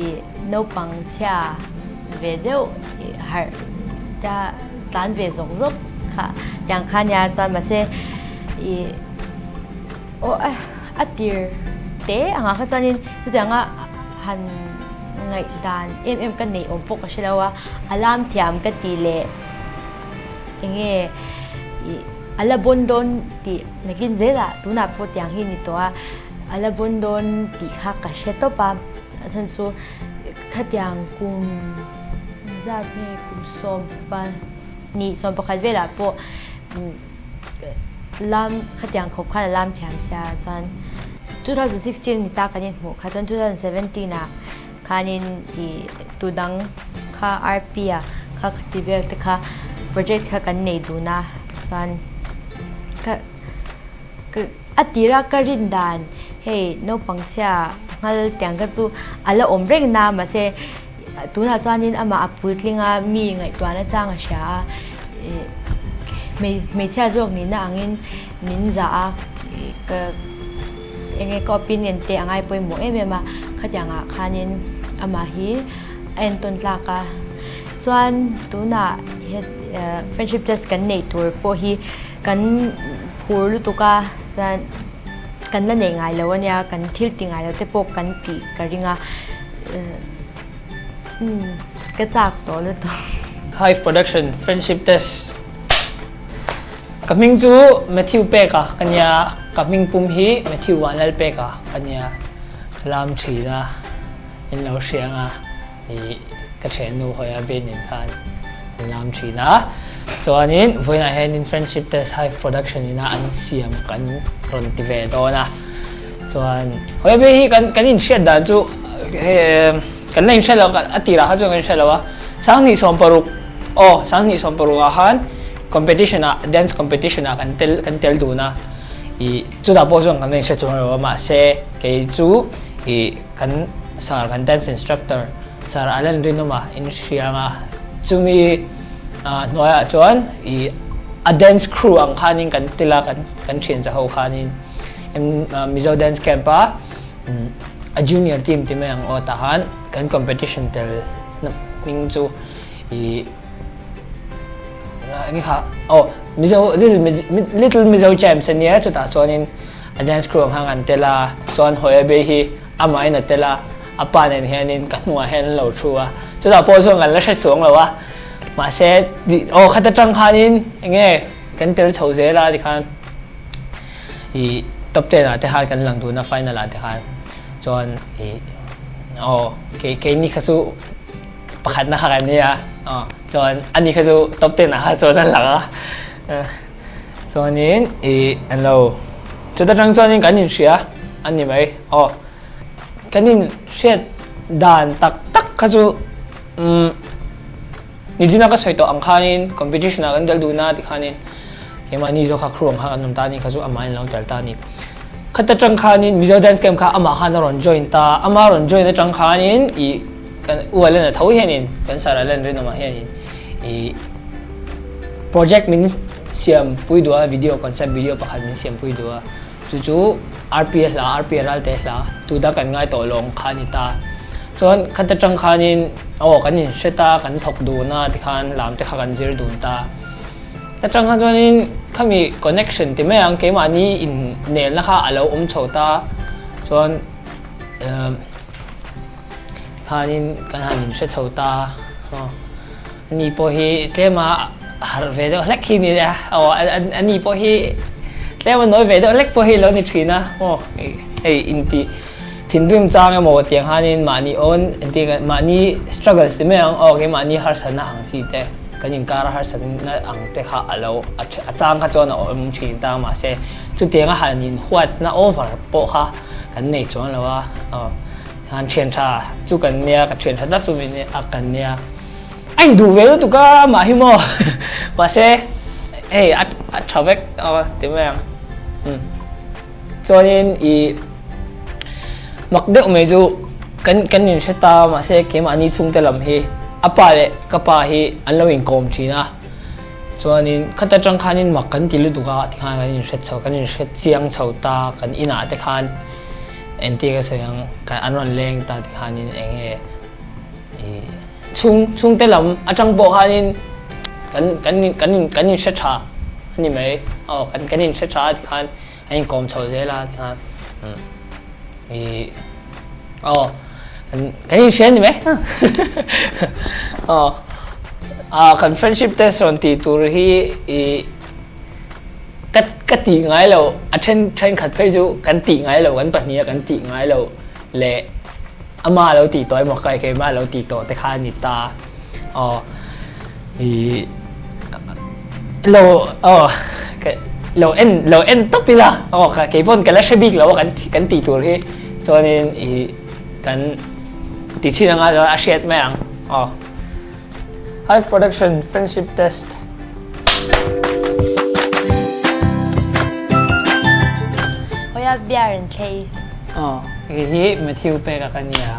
ih naupang chhia ve deuh ih harh ta tlan ve zawk zawk kha tiang kha nia chuan mahse ih aw a tir te angah kha chuanin chutianga han ngaih dan em em ka neih awm pawh ka hre lo a a lam thiam ka tih leh enge ih a la bawn dawn tih nakin zelah tunah pawh tiang hi ni tawh a a la bawn dawn tih kha ka hre tawp a a chhan chu khatiang kum zat nge kum 10 11 velah pawh lam khatiang khawp khan a lam thiam sia chuan 2016 ni ta kan inhmuh kha chuan 2017 ah khanin ih tu dang kha RP ah kha khati vel te kha project kha kan nei dun a chuan ka ka a tira ka rin dan hei naupang chhia nghal tiang kha chu a la awm reng na mahse Tunah chuanin amah a puitling a, mi ngaihtuahna chang a hria a, hmeichhia zawk nihna angin min zah a, ka enge ka opinion te a ngai pawimawh em em a, khatiangah khanin amah hi a entawn tlak a. Chuan tunah friendship test kan neih tur pawh hi kan phur lutuk a, chuan kan la neih ngai lo ania, kan thil ti ngai lo te pawh kan tih ka ring a. Ka chak tawh lutuk. Hive Production Friendship Test Ka hming chu Matthew Peka ka nia, ka hming pum hi Matthew Vanlal Peka ka nia. Ka lam thin a, in lo hria anga ih ka thiannu hawi a Ben in khan an lam thin a. Chuanin vawiinah hianin Friendship Test Hive Production ina an siam kan rawn ti ve dawn a. Chuan hawi be hi kan kan inhriat dan chu kan la inhriat lo a tirah kha chuan kan inhriat lo a 2016 aw 2016 ah khan competition ah dance competition ah kan tel kan tel dun a ih chutah pawh chuan kan la inhriat chuang lo a mahse kei chu ih kan sir kan dance instructor sir Alan Rinawma inhria anga chumi hnuaiah chuan ih a dance crew ang khanin kan tel a kan kan thian za ho khanin. Mizo Dance Camp a a junior team ti mai ang aw tah khan kan competition tel na hming chu i nge kha aw Mizo Little Little Mizo Champs ania chutah chuanin a dance crew ang khan an tel a chuan Hoya Bay hi amahin a tel a a pa nen hianin ka hnungah hian an lo thu a chutah pawh chuan kan la hre chuang lo a mahse aw khata tang khanin enge kan tel chho zel a tikhan I top ten ah te khan kan lang dun a final ah te khan chuan i aw kei keini kha chu pakhat na kha kan nia aw chuan ani kha chu top ten ah kha chuan an lang a chuanin i an lo chuta tang chuanin kan inhria a ni mai aw kan inhriat dan tak tak kha chu umm Nijina ka sawi tawh ang khanin competition ah kan tel duhna ti khanin keimahni zawk kha crew ang khan kan awm ta a ni kha chu amahin a lo tel ta a ni. Khata tang khanin Mizo Dance Camp kha amah khan a rawn join ta, ama rawn join atang khanin ih kan U Allen a tho hianin kan Sir Allen Rinawma hianin ih project min siam pui duh a, video concept video pakhat min siam pui duh a, Chu chu RPA hla, RPA Ralte hla tuda kan ngai tawh lawng kha a ni ta. Chuan khat atang khanin aw kan inhre ta, kan thawk dun a tikhan lam te kha kan zir dun ta. Atang khan chuanin khami connection ti mai ang keimahni innelna kha a lo awm chho ta. Chuan tikhanin kan han inhre chho ta. Ani pawh hi tlema harh ve deuh hlek hi ni a, aw ani pawh hi tlema nawi ve deuh hlek pawh hi lo ni thin a, aw hei inti thinrim chang emaw tiang khanin mahni awn entir kan mahni struggles ti mai ang aw keimahni harsatna ang chi te kan inkar a harsatna ang te kha a lo a chang kha chuan a awm thin ta mahse chutianga han inhuatna over pawh kha kan nei chuang lo a, aw han thian tha chu kan nia ka thian tha tak chu min a kan nia. A induh ve lutuk a mah hi maw mahse hei a a tha vek a ti mai ang um chuanin ih mak deuh mai chu kan kan inhre ta mahse keimahni chhungte lam hi a pa leh ka pa hi an lo inkawm thin a. Chuanin khata tang khanin mak kan ti lutuk a tikhan kan inhre chho kan inhre chiang chho ta kan inah te khan entir ka sawi ang kan an rawn leng ta tikhanin eng nge ih chhung chhungte lam atang pawh khanin kan kan kan kan inhre tha a ni mai aw kan kan inhre tha a tikhan an inkawm chho zel a tikhan umm ih Aw kan inhria ni mai aw ah kan friendship test rawn tih tur hi ih ka ka tih ngai lo a then thenkhat phei chu kan tih ngai lo kan pahnih a kan tih ngai lo leh ama lo tih tawh emaw kai keimah lo tih tawh te kha a ni ta aw ih lo aw lo en lo en tawp ila aw keipawn ka la hre bik lo a kan kan tih tur hi. Chuanin i kan ti chhin anga chuan a hriat mai ang aw. Hive production friendship test. Hawia beer an thlei. Aw, hei hi Matthew pek a ka nia.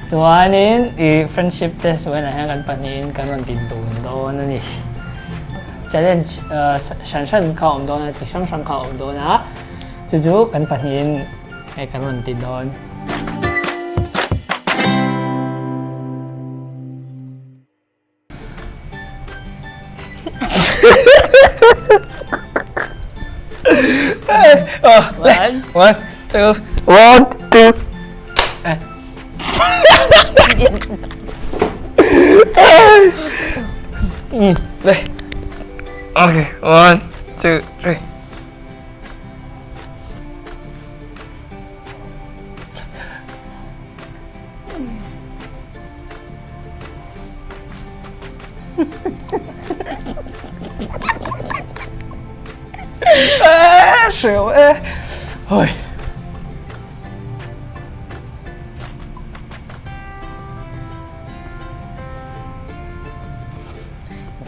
Chuanin i friendship test vawiinah hian kan pahnihin kan rawn ti dun dawn a ni. Challenge hran hran kha a awm dawn a, chi hrang hrang kha a awm dawn a. Chu chu kan pahnihin hei kan rawn ti dawn. One, one, two, one, two. Okay, one, two, three. Ôi.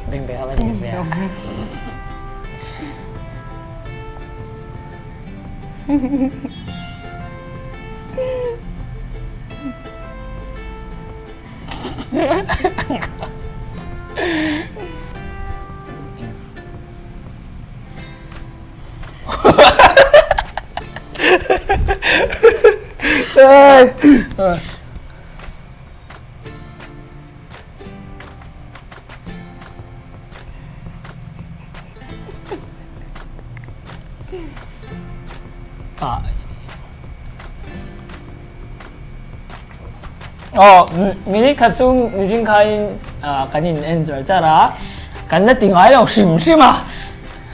Beng beng apa ni beng. Aw, minute khat chung nizing khain kan in en char char a, kan la ti ngai lo hrim hrim a.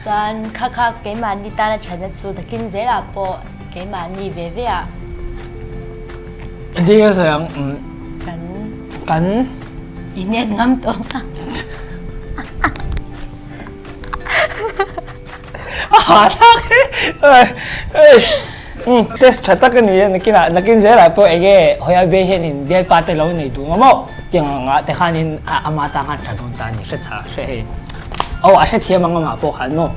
Chuan kha kha keimahni tana thatna chu takin zelah pawh keimahni ve ve ah. Engtin ka sawi ang? Kan. Kan. Inen ngam tawh. A ha thlak e. Ei. Um, test tha tak a ni e. Nakinah nakin zelah pawh enge Hoya Bay hianin bialpa te lo nei duh nga maw? Tiang anga te khanin ama tang khan tha dawn ta a ni hre tha hre hei. Aw a hrethiam ang amah pawh khan maw?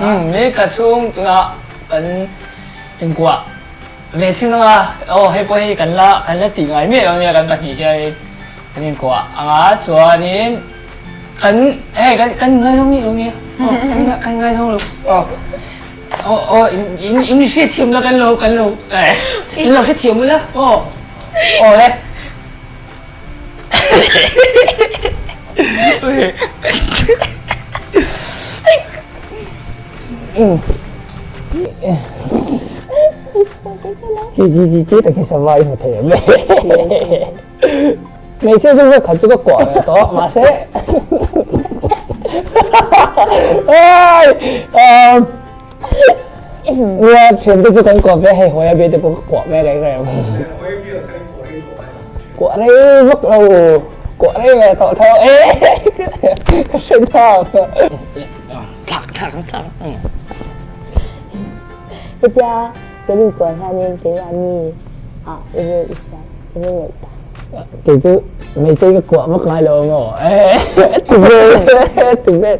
Um, ni ka chhung tunah kan inkuah ve chin anga aw hei pawh hei kan la kan la tih ngai miah lo nia kan pahnih hianin kan inkuah anga chuanin kan hei kan kan ngaizawng miah lo nia aw kan kan ngaizawng lo aw aw aw in in in hriatthiam la kan lo kan lo eh in lo hrethiam ula aw aw le Ki ki ki ki tak hi sava i hmu thei em le. Hmeichhia chu vek khat chu ka kuah ve tawh mahse Nia thiante chu kan kuah ve hei hawi a bia te pawh ka kuah ve reng reng. Kuah rei vak lo kuah rei ve tawh tho e ka hre nghal. Thlak thlak thlak. Hetia kan inkuah hianin keimahni ah i ring i hria i ring ngaih ta. Kei chu hmeichhe ka kuah vak ngai lo maw e ti vel ti vel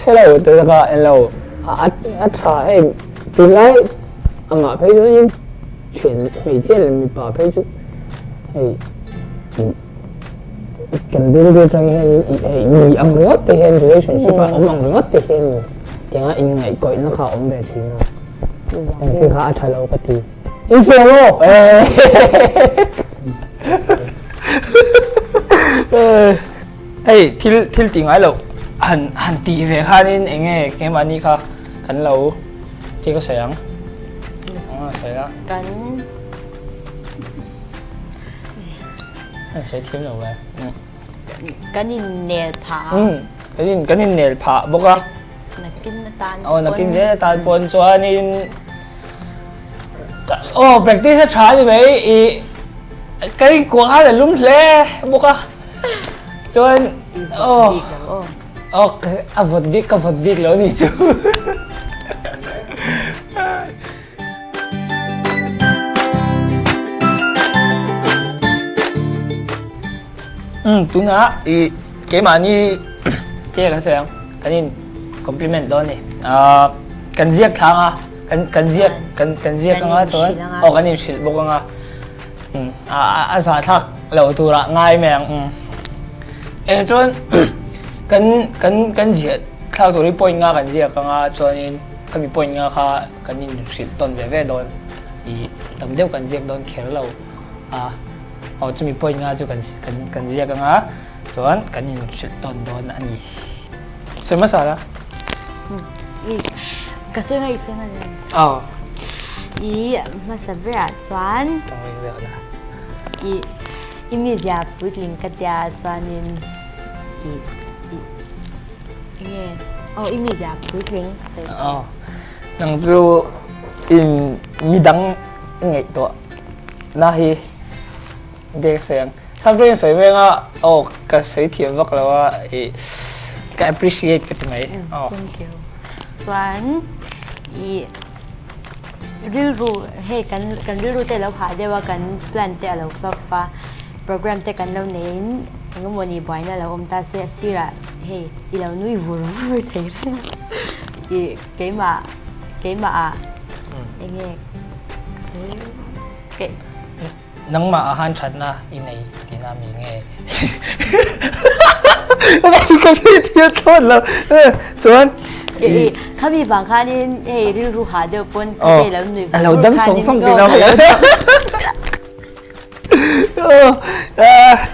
hre lo te ka en lo a tha hei tunlai. Amah phei chuan thian hmeichhia leh mipa phei chu hei kan rilru atang hian hei mi ang ringawt te hian relationship a awm ang ringawt te hian tianga inngaihkawihna kha a awm ve thin a. Engthil kha a tha lo ka ti. Inchhir ang aw! Hei thil thil tih ngai loh han han tih ve khanin eng nge keimahni kha kan lo tih ka sawi ang. Sawi la. Kan Kan sawi thiam lo ve. Kan innel phah. Kan in kan innel phah bawk a. Nakin atan pawn. Aw nakin zel atan pawn chuanin aw practice a tha a ni mai i kan inkuah khan a lum hle bawk a chuan aw aw a vawt bik ka vawt bik lo ni chu. Umm tunah i keimahni te kan sawi ang kan in compliment dawn a ni ahh kan ziak thlang a kan kan ziak kan kan ziak anga chuan aw kan inhrilh bawk anga umm a zahthlak loh turah ngai mai ang umm eng chuan kan kan kan ziah thlak tur hi point nga kan ziak anga chuanin khami point nga kha kan inhrilh tawn ve ve dawn i tam deuh kan ziak dawn kher lo a. Aw chumi point nga chu kan kan kan ziak anga chuan kan inhrilh tawn dawn a ni. Sawi hmasa la. I ka sawi nga i sawi nga ni. Aw. I hmasa berah chuan Tawng vel la. I i mizia puitling ka tia chuanin i i enge aw i mizia puitling ka sawi. Aw. Nang chu in midang ngaihtuah Na hi dek seng. Samṭawin sawi veng a, aw ka sawi thiam vak lo a, i ka appreciate ka ti mai. Aw. Thank you. Chuan i rilru hei kan kan rilru te lo hah deuh a, kan plan te a lo flop a, program te kan lo neiin engemaw ni buaina lo awm ta se a sirah hei i lo nui vur vur thei reng a, i keimah keimah ah enge Nangmah a han thatna i nei tihna mi nge? Ka sawi thiam thlawt lo. Chuan Khami vang khanin hei rilru hah deuh pawn ka hei lo nui A lo dam sawng sawng tihna mi?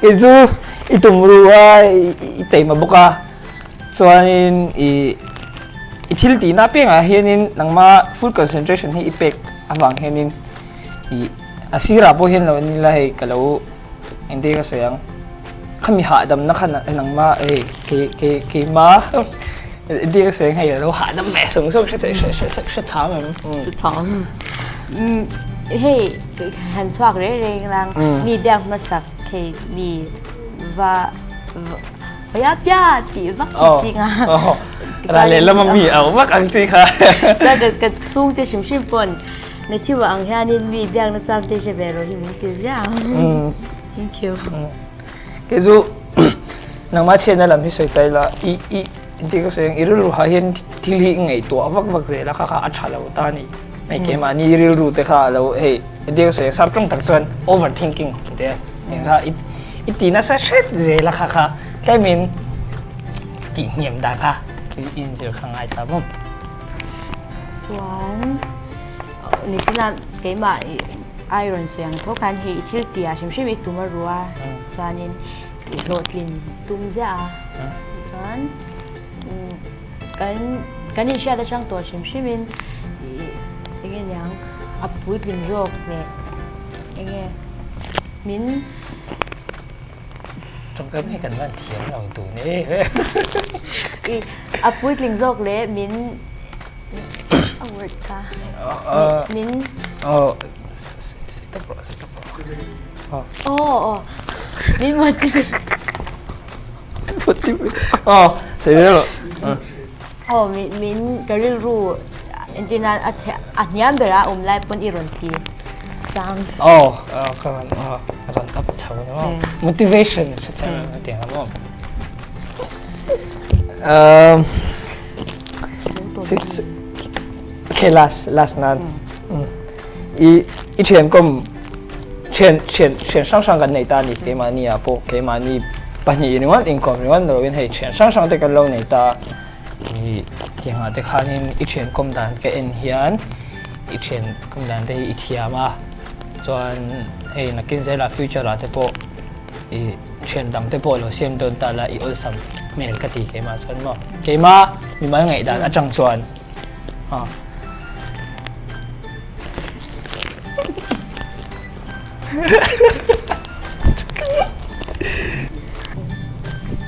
Kei chu i tum ru a i teima bawk a chuanin i i thil tihna piangah hianin nangma full concentration hi i pek avang hianin i a sirah pawh hian lo en ila hei ka lo engtin ka sawi ang khami hahdamna kha nangma hei kei kei keima engtin ka sawi ang hei a lo hahdam ve sawng sawng hre hre hre hre tham em. Hre tham. Hei han chhuak reng reng lang mi biak hmasak hei mi va hawi a pia tih vak hi ching a. Ral leh lama mi au vak ang chi kha. Chuan ka chhungte hrim hrim pawn Matthew ang hianin mi biakna chang te hre ve rawh hi min ti ziah ang. Thank you. Kei chu nangmah chhiatna lam hi sawi ta ila i i engtin ka sawi ang i rilru hah hian thil hi i ngaihtuah vak vak zel a kha kha a tha lo ta a ni. Hei keimahni rilru te kha a lo hei engtin ka sawi ang sap tawng tak chuan over thinking tih te tih kha i i ti nasa hret zel a kha kha tlemin tihhniam dan kha i inzir kha ngai ta maw. Chuan nichina keimah ai rawn sawi ang tho khan hei i thil tih ah hrim hrim i tum a ru a chuanin i hlawhtlin tum ziah a chuan kan kan inhriat atang tawh hrim hrimin ih eng nge niang a puitling zawk leh eng nge min Tawngkam hi kan van thiam lo tun e. I a puitling zawk leh min a word kha min Oh sei tawp rawh sei tawp rawh. Oh oh min motivate. Motivate. Oh sei zel rawh. Oh min min ka rilru entir nan a chhe a hniam ber a awm lai pawn i rawn ti sang. Oh ka rawn oh ka rawn up chho ni maw motivation hre chhe a ti ang maw. Um okay last last nan. I i thian kawm thian thian thian hrang hrang kan nei ta a ni keimahni ah pawh keimahni pahnih ringawt inkawm ringawt ni lovin hei thian hrang hrang te kan lo nei ta i tiangah te khanin i thian kawm dan ka en hian i thian kawm dan te hi i thiam a chuan hei nakin zelah future ah te pawh i thian dang te pawh lo siam dawn ta la i awlsam hmel ka ti keimah chuan maw keimah mimal ngaihdan atang chuan.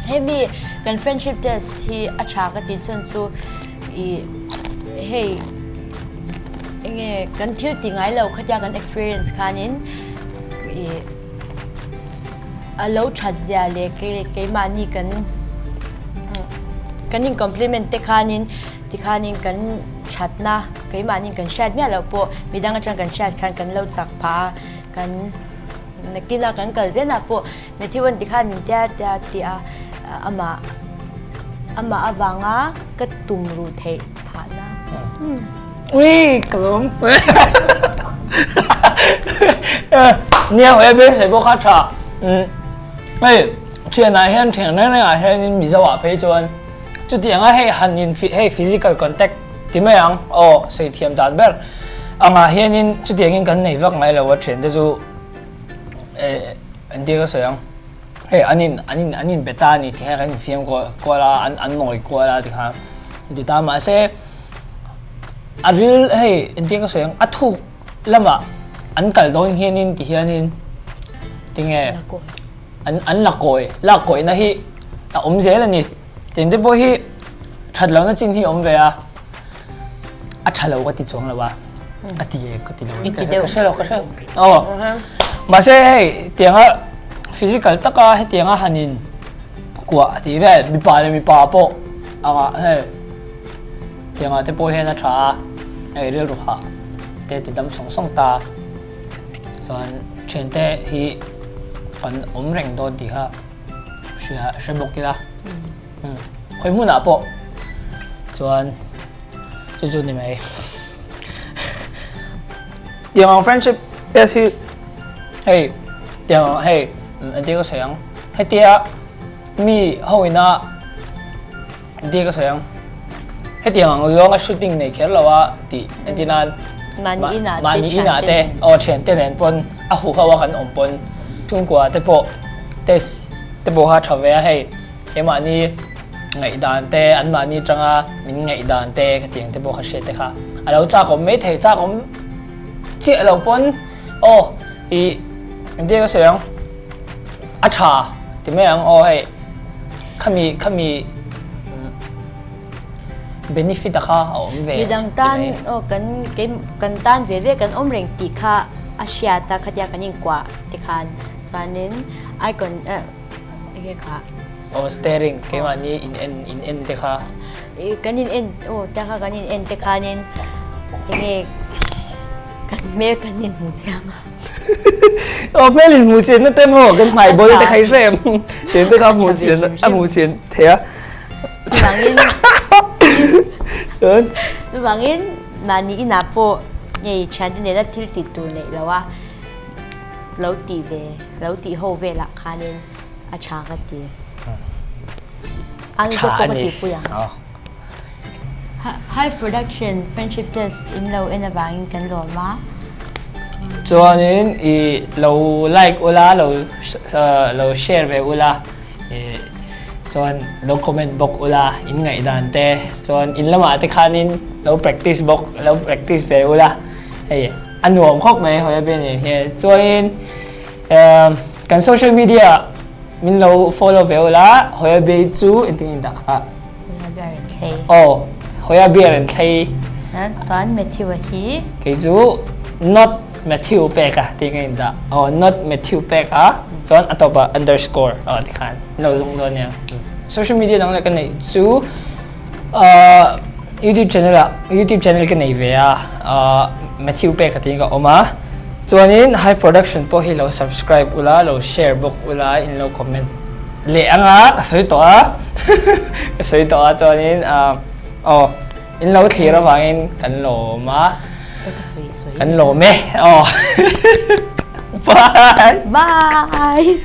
Hemi kan friendship test hi a tha ka tih chhan chu ih hei enge kan thil ti ngai lo khatia kan experience khanin ih a lo that zia leh keimahni kan kan in compliment te khanin Tikhanin kan thatna keimahnin kan hriat miah loh pawh midang atang kan hriat khan kan lo chak phah a, kan nakina kan kal zenah pawh Matthew an tikhan min tia tia tih a, amah amah avanga ka tum ruh theih phahna. Ui ka lawm Nia hawi a beisei pawh kha tha. Hei thianah hian thian reng rengah hianin Mizo ah phei chuan Chutianga hei han in hei physical contact ti mai ang aw sawi thiam dan ber angah hianin chutiangin kan nei vak ngai lo a thiante chu eh engtin ka sawi ang hei an in an in an in be ta a ni tih hian kan infiam kual kual a an an nawi kual a tikhan an ti ta mahse a ril hei engtin ka sawi ang a thuk lamah an kal dawn hianin ti hianin tinge. An an la kawi, lak kawihna hi a awm zel a ni. Tin te pawh hi that lohna chin hi a awm ve a, a tha lo ka ti chuang lo a, ka ti em ka ti lo em ka hre lo ka hre lo. Aw mahse hei tianga physical taka hetianga han in kuah tih vel mipa leh mipa pawh anga hei tianga te pawh hian a tha a, hei rilru hah te ti dam sawng sawng ta. Chuan thiante hi kan awm reng dawn tih kha hria hre bawk ila khawi hmunah pawh chuan chu chu ni mai. Tiang ang friendship test hi hei tiang ang hei engtin ka sawi ang hetia mi ho ina Engtin ka sawi ang? Hetiang ang zawnga shooting nei kher lo a tih entir nan Mahni inah te, mahni inah te, aw thiante nen pawn a huh ho a kan awm pawn chhungkua te pawh test te pawh kha tha ve a hei keimahni ngaihdan te anmahni atanga min ngaihdan te khatiang te pawh kha hriat te kha a lo chak awm maithei chak awm chiah lo pawn aw ih engtin ka sawi ang? A tha ti mai ang aw hei khami khami benefit a kha a awm ve Midang tan aw kan kei kan tan ve ve kan awm reng tih kha a hriat a khatia kan inkuah te khan chuanin icon eh enge kha Aw steering keimahni in en in en te kha. Kan in en aw te kha kan in en te khanin enge kan hmel kan inhmu chiang a. Aw hmel in hmuh chian na te maw kan hmai bol te kha i hre em tin te kha hmuh chian a hmuh chian thei a. Chuvangin chuvangin mahni inah pawh hei thiante nena thil tih tur neih lo a lo tih ve lo tih ho velah khanin a tha ka ti. Ang zawk pawh ka tihpui ang. Hive Production Friendship Test in lo en avangin kan lawm a. Chuanin i lo like ula, lo lo share ve ula, i chuan lo comment bawk ula in ngaihdan te, chuan in lamah te khanin lo practice bawk, lo practice ve ula, hei a nuam khawp mai hawi a bian nen hian. Chuanin kan social media min lo follow ve ula, hawi a bian chu engtin nge dah kha? Hoya beer an thlei. Aw, Hoya beer an thlei. Chuan Matthew a hi. Kei chu not Matthew pek a tih ka in dah. Aw, not Matthew pek a, chuan a tawpah underscore aw tikhan lo zung dawn nia. Social media dang leh ka neih chu YouTube channel ah YouTube channel ka nei ve a, Matthew pek a tiin ka awm a. Chuanin High Production pawh hi lo subscribe ula, lo share bawk ula, in lo comment. Leh anga ka sawi tawh a, ka sawi tawh a chuanin aw in lo thlir avangin kan lawm a. Ka sawi sawi. Kan lawm e. Aw. Bye. Bye.